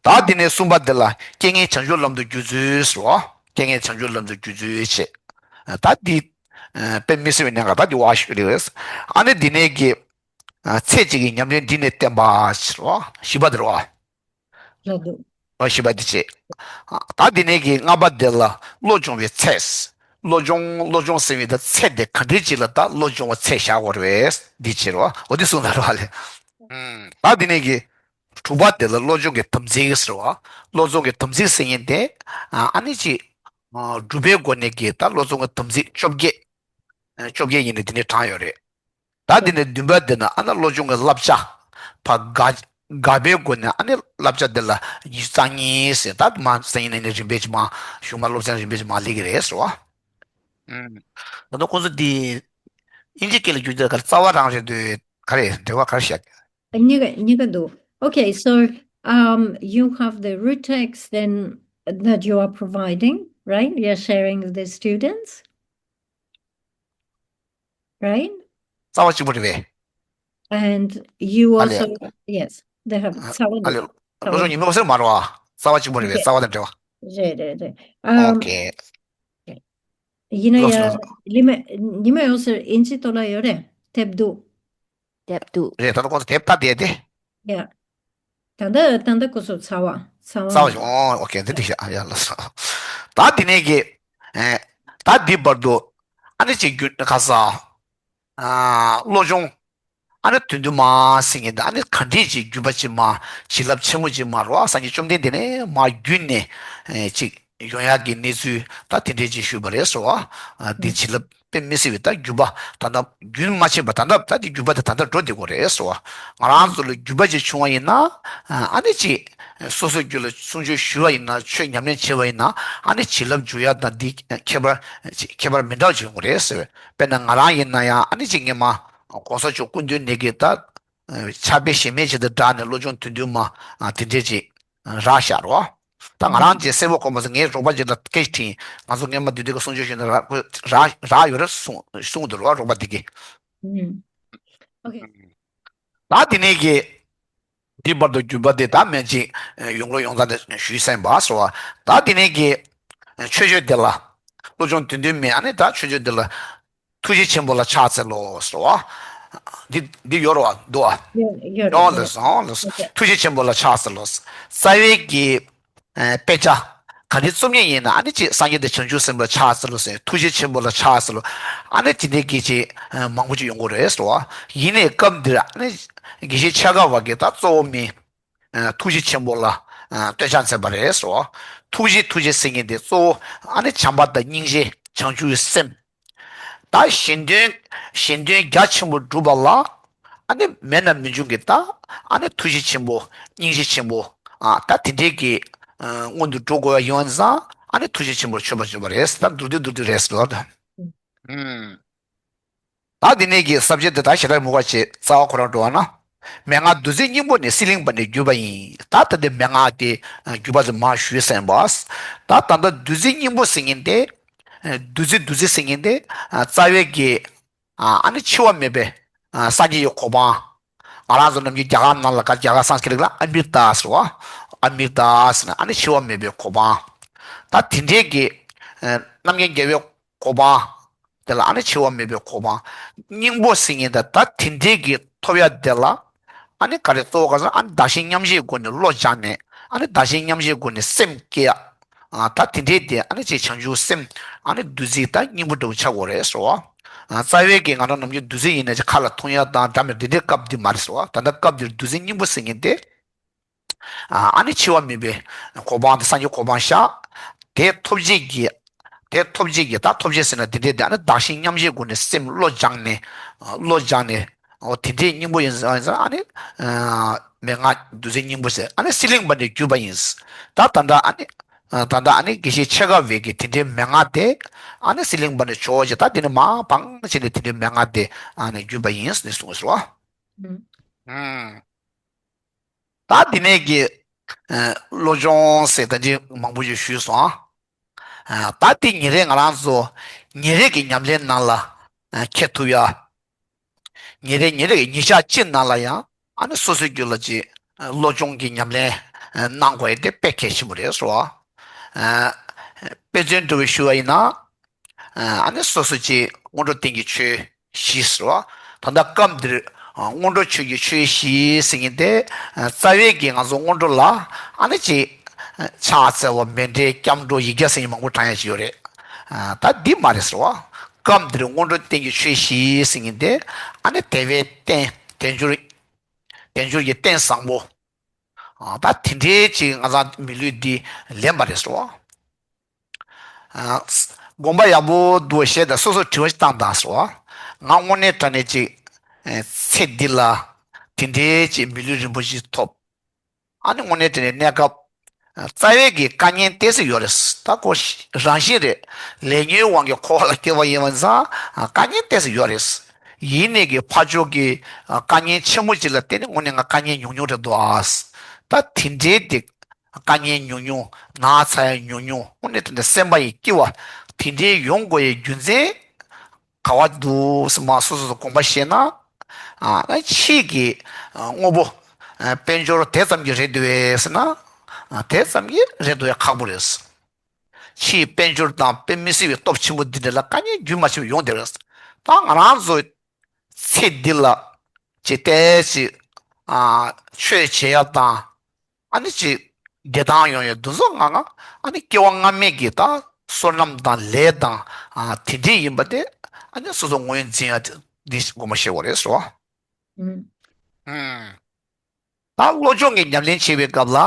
ད་དེ་ནས་གསུམ་པ་དེ་ལ་རྐྱེན་ངན་བྱང་ཆུབ་ལམ་དུ་བསྒྱུར་ཚུལ་ཟེར་བ། རྐྱེན་ངན་བྱང་ཆུབ་ལམ་དུ་བསྒྱུར་ཚུལ་བྱས། ད་འདི་དཔེ་མི་སྲིད་པའི་གནད་འགག་ད་འདི་བ་ཞིག་རེད། ཨ་ནི་འདི་ནས་ཀྱི་ཚེ་གཅིག་གི་ཉམས་ལེན་འདི་ནས་བསྟན་པ་ཟེར་བ། བཞི་པ་དེ་རེད་བ། ལ་དུ། བ་བཞི་པ་འདི་བྱས། ད་འདི་ནས་ཀྱི་ལྔ་པ་དེ་ལ་བློ་སྦྱོང་བའི་ཚད། བློ་སྦྱོང་བློ་སྦྱོང་ཟེར་བའི་ད་ཚད་དེ་ག་འདྲའི་ཅིག་ལ་ད་བློ་སྦྱོང་བ་ཚད་བཞག་དགོས་རེད་པས་འདི་བྱས་རེད་བ། འོ་འདི་གསུངས་ལ་རེད་བ་ལས། ད་འདི་ནས་ཀྱི་དྲུག་པ་དེ་ལ་བློ་སྦྱོང་གི་དམ་ཚིག་ཟེར་བ། བློ་སྦྱོང་གི་དམ་ཚིག་ཟེར་མཁན་དེ་ཨ་ནི་ཅིག་སྒྲུབ་པའི་སྒོ་ནས་ཀྱི་ད་བློ་སྦྱོང་གི་དམ་ཚིག་བཅོ་བརྒྱད། བཅོ་བརྒྱད་ཡིན་ནི་འདི་ནས་དྲངས་ཡོད་རེད། ད་འདི་ནས་བདུན་པ་འདི་ན་ཨ་ནི་བློ་སྦྱོང་གི་བསླབ་བྱ་ཕར་དགག་དགག་པའི་སྒོ་ནས་ཨ་ནི་བསླབ་བྱ་འདི་ལ་ཉི་ཤུ་རྩ་གཉིས་ཟེར། ད་མ་སང་ཉིན་ནས་ནི་རིམ་པས་ཅིག་མ་གཞུང་མ་སློབ་ཚན་རིམ་པས་ཅིག་མ་སླེབས་ཀྱི་རེད་ཟེར་བ། ད་ནི་ཁོང་ཚོ་འདི་དབྱིན་ཇི་སྐད་ལ་བསྒྱུར་དུས་ག་རེ་རྩ་བ་རང་རེད་འདོད། ག་རེ་འབྲེལ་བ་ག་རེ་བཞག་གཉིས་ཀ་གཉིས་ཀ་འདུག Okay, so um, you have the root text then that you are providing, right? You're sharing with the students, right? རྩ་བ་གཅིག་པ་རེད་པས། And you ཨ་ལས། Also, yes, they have རྩ་བ་ཨ་ལས། འདུག་བློ་སྦྱོང་ཉི་མ་ཟེར་མ་རེད་བ། རྩ་བ་གཅིག་པ་རེད་པས། རེད་རྩ་བ་དང་འབྲེལ་བ། རེད་རེད་རེད། ཨོ་ཀེ། ཡིན་ན་ཡང་ཉི་མ་ཉི་མ་ཡོད་ཟེར་ཨིན་ཇི་ཐོག་ལ་ཡོད་རེད། དེབ་འདུག་དེབ་འདུག་རེད། ད་ལྟ་ཁོང་ཚོ་དེབ་ལྟ་བསྡད་དེ། ཡ། ད་ལྟ་ད་ལྟ་ཁོ་ཚོ་ཚ་བ་ཚ་བ། རྩ་བ་ཞིག་ཨོ་ཨོ་ཀེ། འདི་འགྲིག་ཤག་ཡ་ལགས་སོ། ད་འདི་ནས་ཀྱི། ཨེ། ད་འདི་བར་དུ། ཨ་ནི་ཅིག་རྒྱུན་ཁ་ས། ཨ། བློ་སྦྱོང་། ཨ་ནི་དོན་བསྡུ་མ་ཟེར་མཁན་འདི་ཨ་ནི་ག་འདྲས་ཅིག་བརྒྱུད་པ་ཅིག་མ། བྱིན་རླབས་ཆེན་མོ་ཅིག་མ་རོ། སངས་རྒྱས་བཅོམ་ལྡན་འདས་ནས་མ་བརྒྱུད་ནས། ཨེ། ཅིག་ཡོང་ཡག་གི་གནས་ཚུལ་ད་དེ་འདྲས་ཅིག་ཞུས་པ་རེད་ཟེར་བ། ཨ། འདི་བྱིན་རླབས་དཔེ་མི་སྲིད་པའི་ད་བརྒྱུད་པ་ད་ལྟ་རྒྱུན་མ་ཆད་པ་ད་ལྟ་ད་འདི་བརྒྱུད་པ་དེ་ད་ལྟ་འགྲོ་བསྡད་དགོས་རེད་ཟེར་བ། ང་རང་ཚོ་ལ་བརྒྱུད་པ་ཅིག་བྱུང་བ་ཡིན་ན། ཨ་ནི་ཅིག་སོ་སོའི་རྒྱུད་ལ་གསུང་ཆོས་ཞུ་བ་ཡིན་ན། ཆོས་ཉམས་ལེན་བྱེད་པ་ཡིན་ན། ཨ་ནི་བྱིན་རླབས་འཇུག་ཡག་དང་འདི་ཁྱད་པར་ཁྱད་པར་མི་འདྲ་བ་ཅིག་ཡོང་གི་རེད་ཟེར་བས། དཔེར་ན་ང་རང་ཡིན་ན་ཡང་ཨ་ནི་ཅིག་སྔོན་མ་གོང་ས་མཆོག་སྐུ་མདུན་ནས་ཀྱི་ད་ཕྱག་དཔེ་གཞན་མའི་ཆེད་དུ་བསྒྲགས་ནས་བློ་སྦྱོང་དོན་བསྡུ་མ་དེ་འདྲས་ཅིག་རག་བཞག་རོ། ད་ང་རང་ཅིག་གསལ་པོ་གོ་མ་སོང་། ངའི་རོགས་པ་ཅིག་ལ་སྐད་ཆ་དྲིས། ང་ཚོ་སྔོན་མ་དུས་དུས་ཀྱི་གསུང་ཆོས་ཞུས་ན་རག་རག་ཡོད་རེད་གསུངས་གསུངས་འདུག་རོ། རོགས་པ་དེ་གིས། ཨོ་ཀེ། ད་དེ་ནས་ཀྱི། འདི་བར་དུ་བརྒྱུད་པ་འདི་ད་མན་ཆད་ཡོངས་གྲགས་ཡོངས་གྲགས་དེ་ཞུས་ཟིན་པ་ཟེར་བ། ད་དེ་ནས་ཀྱི་མཆོད་བརྗོད་འདི་ལ། བློ་སྦྱོང་དོན་བསྡུ་མའི་ཨ་ནི་ད་མཆོད་བརྗོད་འདི་ལ། ཐུགས་རྗེ་ཆེན་པོ་ལ་ཕྱག་འཚལ་ལོ་ཟེར་བ། འདི་འདི་ཡོད་རེད་བ། འདུག་བ། ཡོད་ཡོད་ཡོད་ལ་རེད། སོང་ལ་སོང་། ཡོད་རེད། ཐུགས་རྗེ་ཆེན་པོ་ལ་ཕྱག་འཚལ་ལོ། རྩ་བའི་གི། ཨ། དཔེ་ཆ། ག་འདྲའི་རྩོམ་མཁན་ཡིན་ན་ཨ་ནི་ཅིག་སངས་རྒྱས་དང་བྱང་ཆུབ་སེམས་དཔའ་ལ་ཕྱག་འཚལ་ལོ་ཟེར། ཐུགས་རྗེ་ཆེན་པོ་ལ་ཕྱག་འཚལ་ལོ། ཨ་ནི་དེ་འདྲའི་གི་ཅིག་མང་པོ་ཅིག་ཡོང་གི་རེད་ཟེར་བ། ཡིན་ནའི་སྐབས་འདིར་ཨ་ནི་དགེ་བཤེས་འཆད་ཁ་བ་གིས་ད་གཙོ་བོ་མི་ཐུགས་རྗེ་ཆེན་པོ་ལ་བསྟོད་ཕྱག་མཛད་པ་རེད་ཟེར་བ། ཐུགས་རྗེ་ཐུགས་རྗེ་ཟེར་མཁན་དེ་གཙོ་བོ་ཨ་ནི་བྱམས་པ་དང་སྙིང་རྗེ། བྱང་ཆུབ་སེམས། ད་གཞན་དོན་གཞན་དོན་རྒྱ་ཆེན་པོ་སྒྲུབ་པ་ལ་ཨ་ནི་མེད་ན་མི་འབྱུང་གི་ད་ཨ་ནི་ཐུགས་རྗེ་ཆེན་པོ་སྙིང་རྗེ་ཆེན་པོ་ཨ་ད་དེ་འདྲའི་གི་སྔོན་དུ་འགྲོ་དགོས་ཡ་ཡོང་ཙང་ཨ་ནི་ཐུགས་རྗེ་ཆེན་པོར་མཆོད་པ་བརྗོད་པ་རེད། ད་མདོར་བསྡུས་མདོར་བསྡུས་རེད་ཟེར་ལ། ད་འདི་ནས་ཀྱི་ས་བཅད་འདི་དག་ཞེ་དྲག་མུ་ག་བྱེད་རྩ་བ་ཁོ་རང་འགྲོ་བ་ན། མན་ངག་བདུད་རྩིའི་སྙིང་པོ་ནི་སྲེད་ལེན་པ་ནས་བརྒྱུད་པ་ཡིན། ད་ད་འདི་མན་ངག་དེ་བརྒྱུད་པ་ཟེར་མ་ཞུས་ཟིན་པ། ད་ད་ལྟ་བདུད་རྩིའི་སྙིང་པོ་ཟེར་མཁན་དེ། བདུད་རྩི་བདུད་རྩི་ཟེར་མཁན་དེ། རྩ་བའི་གི་ཨ་ནི་འཆི་བ་མེད་པའི་སངས་རྒྱས་ཀྱི་གོ་འཕང་། ང་རང་ཚོ་ནམ་རྒྱུན་རྒྱ་གར་ནང་ལ་ག་རྒྱ་གར་སཾ་སྐྲྀཏ་ལ་ཨ་མྲྀ་ཏ་ཟེར་བ། ཨ་མྲྀ་ཏ་ཟེར་ན་ཨ་ནི་འཆི་བ་མེད་པའི་གོ་འཕང་། ད་དེ་འདྲའི་གི་རྣམ་མཁྱེན་རྒྱལ་བའི་གོ་འཕང་། དེ་ལ་ཨ་ནི་འཆི་བ་མེད་པའི་གོ་འཕང་། སྙིང་པོ་ཟེར་མཁན་དེ་ད་དེ་འདྲའི་གི་ཐོབ་ཡ་དེ་ལ་ཨ་ནི་ག་རེ་གཙོ་བོ་ག་ཟེར་ན་ཨ་ནི་བདག་གཞན་མཉམ་བརྗེའི་སྒོ་ནས་བློ་སྦྱངས་ནས་ཨ་ནི་བདག་གཞན་མཉམ་བརྗེའི་སྒོ་ནས་སེམས་བསྐྱེད་ཡ། ད་དེ་འདྲའི་དེ་ཨ་ནི་ཅིག་བྱང་ཆུབ་སེམས་ཨ་ནི་བདུད་རྩི་ད་སྙིང་པོ་འདྲ་བོ་ཆགས་དགོས་རེད་ཟེར་བ། རྩ་བའི་གི་ང་རང་ནམ་རྒྱུན་བདུད་རྩི་ཡིན་ན་ཅིག་ཁ་ལ་འཐུང་ཡ་དང་འདྲ་མི་འདི་འདྲའི་སྐབས་འདི་མ་རེད་ཟེར་བ། ད་ལྟ་སྐབས་འདིར་བདུད་རྩི་སྙིང་པོ་ཟེར་མཁན་དེ། ཨ་ནི་འཆི་བ་མེད་པའི་གོ་འཕང་དེ་སངས་རྒྱས་གོ་འཕང་བཞག་དེ་ཐོབ་བྱེད་ཀྱི། དེ་ཐོབ་བྱེད་ཀྱི་ད་ཐོབ་བྱེད་ཟེར་ན་དེ་འདྲའི་དེ་ཨ་ནི་བདག་གཞན་མཉམ་བརྗེའི་སྒོ་ནས་སེམས་བློ་སྦྱངས་ནས། བློ་སྦྱངས་ནས། འོ་དེ་འདྲའི་སྙིང་པོ་ཡིན་ཟེར་ཨ་ནི། མན་ངག་བདུད་རྩིའི་སྙིང་པོ་ཟེར་ཨ་ནི་སྲེད་ལེན་པ་ནས་བརྒྱུད་པ་ཡིན། ད་ད་ལྟ་ཨ་ནི། ད་ལྟ་ཨ་ནི་དགེ་བཤེས་ཆེ་དགའ་བའི་གི་དེ་འདྲའི་མན་ངག་དེ་ཨ་ནི་སྲེད་ལེན་པ་ནས་བྱོས་ཅེས་ད་དེ་ནི་མ་འཕངས་བྱས་ནས་དེ་འདྲའི་མན་ངག་དེ་ཨ་ནི་བརྒྱུད་པ་ཡིན་ཟེར་ནས་གསུངས་ཟེར་བ། ད་འདི་ནས་ཀྱི་བློ་སྦྱོང་ཟེར་ད་ཅིག་མང་པོ་ཞིག་ཞུས་སོང་ཨ། ད་འདི་ཉིན་རེ་ང་རང་ཚོ་ཉིན་རེ་གི་ཉམས་ལེན་ནང་ལ་འཁྱེར་ཐུབ་ཡ། ཉིན་རེ་ཉིན་རེ་གི་ཉིན་ཞག་གཅིག་ནང་ལ་ཡང་ཨ་ནི་སོ་སོའི་རྒྱུད་ལ་ཅིག་བློ་སྦྱོང་གི་ཉམས་ལེན་གནང་དགོས་ཡ་དེ་དཔེ་གལ་ཆེན་པོ་རེད་ཟེར་བ། དཔེ་མཚོན་འདྲ་བོ་ཞུ་བ་ཡིན་ན། ཨ་ནི་སོ་སོ་ཅིག་སྔོན་འགྲོ་བསྟན་གྱི་ཆོས་བཞི་ཟེར་བ། ད་ལྟ་སྐབས་འདིར་སྔོན་འགྲོ་ཆོས་ཀྱི་ཆོས་བཞི་ཟེར་མཁན་དེ་རྩ་བའི་གི་ང་ཚོ་སྔོན་འགྲོ་ལ་ཨ་ནི་ཅིག་ཕྱག་འཚལ་བ་མཎྜལ་སྐྱབས་འགྲོ་ཡིག་བརྒྱ་ཟེར་མཁན་མང་པོ་བགྲང་ཡ་ཅིག་ཡོད་རེད། ད་འདི་མ་རེད་ཟེར་བ། སྐབས་འདིར་སྔོན་འགྲོ་བསྟན་གྱི་ཆོས་བཞི་ཟེར་མཁན་དེ་ཨ་ནི་དལ་བའི་རྟེན་དལ་འབྱོར། དལ་འབྱོར་གྱི་རྟེན་བཟང་པོ། ད་དེ་འདྲའི་ཅིག་ང་ཚང་མི་ལུས་འདི་ལེན་པ་རེད་ཟེར་བ། དགོངས་པ་ཡག་པོ་འདུག་བཤད་དང་སོ་སོར་དྲི་བ་ཞིག་བཏང་དང་ཟེར་བ། ང་དངོས་གནས་དྲང་གནས་ཅིག་ཚེ་འདི་ལ་དེ་འདྲའི་ཅིག་མི་ལུས་རིན་པོ་ཆེ་ཐོབ། ཨ་ནི་དངོས་གནས་དྲང་གནས་གནས་སྐབས་རྩ་བའི་གི་དཀའ་ངལ་ཏོག་ཙམ་ཡོད་རེད། ད་ཁོ་རང་བཞིན་རེད། ལས་ཉོན་དབང་གིས་འཁོར་བ་ལ་སྐྱེ་བ་ཡིན་པ་ཙང་དཀའ་ངལ་ཏོག་ཙམ་ཡོད་རེད། ཡིན་ནའི་གི་ཕར་ཕྱོགས་ཀྱི་དཀའ་ངལ་ཆེན་མོ་ཅིག་ལ་བརྟེན་ནས་དངོས་གནས་ང་དཀའ་ངལ་ཉུང་ཉུང་རེད་འདུག་ཨ། ད་དེ་འདྲའི་དེ། དཀའ་ངལ་ཉུང་ཉུང་ན་ཚ་ཡ་ཉུང་ཉུང་དངོས་གནས་དྲང་གནས་སེམས་པ་ཡི་སྐྱིད་པ་དེ་འདྲའི་ཡོང་དགོས་ཡའི་རྒྱུ་མཚན་ག་བ་འདུག་སེམས་མ་སོ་སོ་སོ་དགོངས་པ་བཞེས་ན། ཨ་ཕྱིས་ཀྱི་དངོས་པོ་དཔལ་འབྱོར་དེ་ཙམ་གྱི་རེད་འདུག་བས་ཟེར་ན། དེ་ཙམ་གྱི་རེད་འདུག་ཡ་ཁག་པོ་རེད། ཕྱིས་དཔལ་འབྱོར་དང་དཔེ་མི་སྲིད་པའི་སྟོབས་ཆེན་པོ་འདི་འདྲ་ལ་དཀའ་ངལ་རྒྱུན་མ་ཆད་པ་ཡོང་བསྡད་རེད། ད་ང་རང་ཚོ་ཚེ་འདི་ལ་ཅི་ལྟའི་ཅི་ཆོས་བྱེད་ཡ་དང་། ཨ་ནི་ཅིག་བདེ་ཐང་ཡོང་ཡ་འདུ་འཛོམས་ང་ང་ཨ་ནི་སྐྱེ་བ་སྔ་མའི་གི་ད་བསོད་ནམས་དང་ལས་དང་དེ་འདྲའི་ཡིན་པ་དེ་ཨ་ནི་སོ་སོ་ངོས་འཛིན་ཡ་འདི་དགོངས་པ་བཞེས་དགོས་རེད་ཟེར་བ། ད་བློ་སྦྱོང་གི་ཉམས་ལེན་བྱེད་པའི་སྐབས་ལ་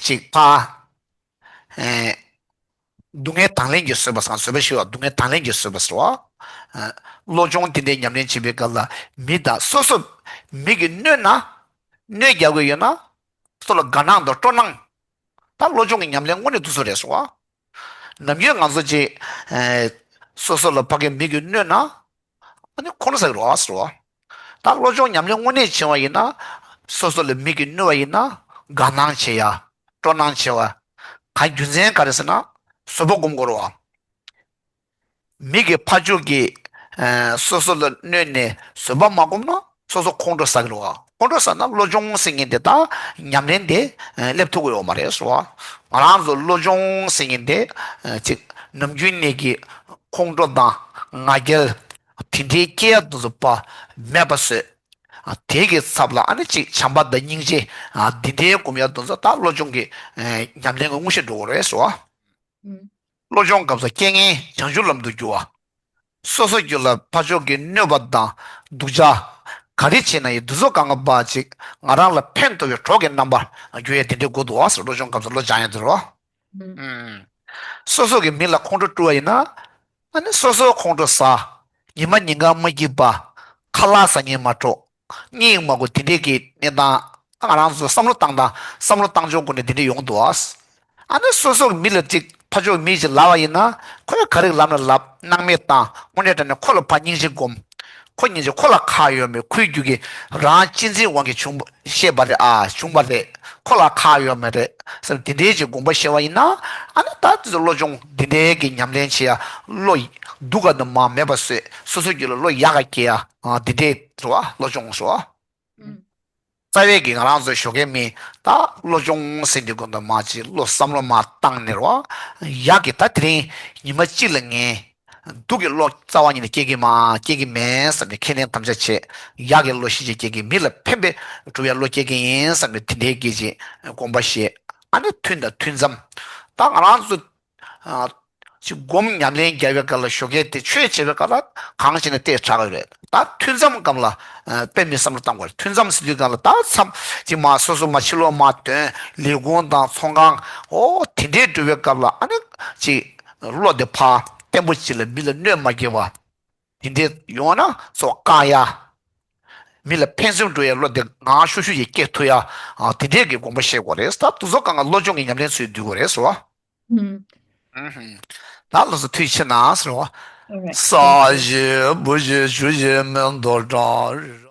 ཅིག་ཕ་སྡུག་བསྔལ་དང་ལེན་གྱི་བཟོད་པ་ཟེར་བཟོད་པ་ཞི་བ་སྡུག་བསྔལ་དང་ལེན་གྱི་བཟོད་པ་ཟེར་བ། བློ་སྦྱོང་དེ་འདྲའི་ཉམས་ལེན་བྱེད་པའི་སྐབས་ལ་མི་དང་སོ་སོ་མི་གིས་གནོད་ན་གནོད་རྒྱག་གི་ཡོད་ན། སོ་ལ་དགའ་སྣང་དང་སྤྲོ་སྣང་། ད་བློ་སྦྱོང་གི་ཉམས་ལེན་དངོས་གནས་འདུག་སེ་རེད་ཟེར་བ། ནམ་རྒྱུན་ང་ཚོ་ཅིག་ཨེ་སོ་སོ་ལ་ཕ་གི་མི་གིས་གནོད་ན་ཨ་ནི་ཁོང་ཁྲོ་ཟ་གི་རེད་བ་ཟེར་བ། ད་བློ་སྦྱོང་ཉམས་ལེན་དངོས་གནས་བྱེད་པ་ཡིན་ན་སོ་སོ་ལ་མི་གིས་གནོད་པ་ཡིན་ན་དགའ་སྣང་བྱེད་ཡ། སྤྲོ་སྣང་བྱེད་པ། ག་རྒྱུ་མཚན་ག་རེ་ཟེར་ན་བཟོད་པ་སྒོམ་དགོས་རེད་བ། མི་གིས་ཕར་ཕྱོགས་ཀྱིས་ཨ་སོ་སོ་ལ་གནོད་ནས་བཟོད་པ་མ་བསྒོམས་ན་སོ་སོ་ཁོང་ཁྲོ་ཟ་གི་རེད་བ། ཁོང་ཁྲོ་ཟ་ན་བློ་སྦྱོང་ཟེར་མཁན་དེ་དག་ཉམས་ལེན་དེ་ཨ་སླེབས་ཐུབ་ཀྱི་ཡོད་མ་རེད་ཟེར་བ། ང་རང་ཚོ་བློ་སྦྱོང་ཟེར་མཁན་དེ་ཨ་ཅིག་ནམ་རྒྱུན་ནས་ཀྱི་ཁོང་ཁྲོ་དང་ང་རྒྱལ་དེ་འདྲའི་སྐྱེ་ཡ་དེ་ཚོ་ཕར་མེད་པ་བཟོས། ཨ་དེ་གི་ཚབ་ལ་ཨ་ནི་ཅིག་བྱམས་པ་དང་སྙིང་རྗེ་ཨ་འདི་འདྲའི་སྒོམ་ཡ་དེ་ཚོ་ད་བློ་སྦྱོང་གི་ཨ་ཉམས་ལེན་གྱི་དངོས་གཞི་འགྲོ་གི་རེད་ཟེར་བ། བློ་སྦྱོང་སྐབས་སུ་རྐྱེན་ངན་བྱང་ཆུབ་ལམ་དུ་བསྒྱུར་བ། སོ་སོ་རྒྱུད་ལ་ཕར་ཕྱོགས་ཀྱི་གནོད་པ་དང་སྡུག་ཅག་ག་རེ་བྱས་ན་ཡང་དེ་ཚོ་གང་ག་ཕར་ཅིག་ང་རང་ལ་ཕན་ཐོགས་པའི་གྲོགས་ཀྱི་རྣམ་པར་འགྱུར་ཡ་དེ་འདྲའི་དགོས་འདུག་བ་ཟེར་བློ་སྦྱོང་སྐབས་སུ་བློ་སྦྱང་ཡ་དེ་རེད་བ། སོ་སོ་གི་མི་ལ་ཁོང་ཁྲོ་སྤྲོ་བ་ཡིན་ན། ཨ་ནི་སོ་སོའི་ཁོང་ཁྲོ་ཟ། ཉི་མ་ཉིན་གང་མ་སྐྱིད་པ། ཁ་ལག་ཟ་སྙིང་མ་བྲོ། གཉིད་མ་ཁུག། དེ་འདྲའི་གི་གནས་སྟངས། ང་རང་ཚོ་བསམ་བློ་བཏང་དང་བསམ་བློ་བཏང་ཕྱོགས་སྒོ་ནས་དེ་འདྲ་ཡོང་འདུག་ཨ། ཨ་ནི་སོ་སོ་མི་ལ་ཅིག་ཕར་ཕྱོགས་མི་ཞིག་ལབ་པ་ཡིན་ན། ཁོས་ག་རེ་ལབ་ན་ལབ། སྣང་མེད་བཏང་། དངོས་གནས་དྲང་གནས་ཁོ་ལ་ཕར་སྙིང་རྗེ་སྒོམ། ཁོ་སྙིང་རྗེ། ཁོ་ལ་ཁག་ཡོད་མེད། ཁོའི་རྒྱུད་ཀྱི་རང་གཅེས་འཛིན་དབང་གིས་བྱུང་བ་ཤེས་པ་རེད། ཨ། བྱུང་བ་རེད། ཁོ་ལ་ཁག་ཡོད་མེད་རེད་ཟེར། དེ་འདྲའི་ཅིག་དགོངས་པ་བཞེས་པ་ཡིན་ན། ཨ་ནི་ད་དེ་ཚོ་བློ་སྦྱོང་འདི་འདྲའི་གི་ཉམས་ལེན་བྱེད་ཡ་བློ་སྡུག་ག་ནི་མ་མེད་པ་བཟོས། སོ་སོའི་རྒྱུད་ལ་བློ་ཡག་ག་སྐྱེ་ཡ། ཨ། འདི་འདྲའི་རེད་བ། བློ་སྦྱོང་ཟེར་བ། ཨུམ། རྩ་བའི་གི་ང་རང་ཚོའི་ཞོགས་ཀས་མི་ད་བློ་སྦྱོང་ཟེར་འདི་ཀུན་ཏུ་མ་ཅིག་བློ་བསམ་བློ་མ་བཏང་ནས་རོ། ཡག་གི་ད་དེ་རིང་ཉི་མ་གཅིག་ལ་ངས་སྡུག་གི་བློ་རྩ་བ་ཉིད་ནས་སྐྱེ་གི་མ་སྐྱེ་གི་མེད་བསམ་ནས་ཁས་ལེན་དམ་བཅའ་བྱས། ཡག་གི་བློ་གཞི་ཅིག་སྐྱེ་གི། མི་ལ་ཕན་པའི་སྒྲུབ་ཡ་བློ་སྐྱེ་གི་ཡིན་བསམ་ནས་དེ་འདྲའི་གི་ཅིག་དགོངས་པ་བཞེས། ཨ་ནི་ཐུན་དང་ཐུན་མཚམས། ད་ང་རང་ཚོ་ཨ་ཅིག་སྒོམ་ཉམས་ལེན་རྒྱག་པའི་སྐབས་ལ། ཞོགས་ཀས་དེ་ཆོས་བྱེད་པའི་སྐབས་ལ་གང་བྱས་ན་དེ་དྲག་གི་རེད། ད་ཐུན་མཚམས་སྐབས་ལ་ཨ་དཔེ་མི་བསམ་བློ་བཏང་དགོས་རེད། ཐུན་མཚམས་ཟེར་དུས་སྒང་ལ་ད་མཚམས་ཅིག་མ་སོ་སོ་མ་ཕྱི་ལོགས་མ་ཐོན། ལས་ཁུངས་དང་ཚོང་ཁང་། ཨོ་དེ་འདྲའི་འགྲོ་བའི་སྐབས་ལ་ཨ་ནི་ཅིག་བློ་དེ་ཕར་བརྟན་པོ་ཅིག་ལ་མི་ལ་གནོད་མ་སྐྱེལ་བ། དེ་འདྲའི་ཡོང་ན་སོ་བཀག་ཡ། མི་ལ་ཕན་སེམས་འགྲོ་ཡ་བློ་དེ་ངང་ཤུགས་ཤུགས་ཀྱིས་སྐྱེ་ཐུབ་ཡ། ཨ་དེ་འདྲའི་གི་དགོངས་པ་བཞེས་དགོས་རེད། ད་དེ་ཚོ་གང་ག་བློ་སྦྱོང་གི་ཉམས་ལེན་ཚུལ་བསྡུ་དགོས་རེད་ཟེར་བ། ཨུམ། ད་ལགས་སོ། ཐུགས་རྗེ་ཆེ་གནང་ཟེར་བ། All right. ས་གཞི་བུ་གཞི་ཆུ་གཞི་མེ་འདོད་གྲགས།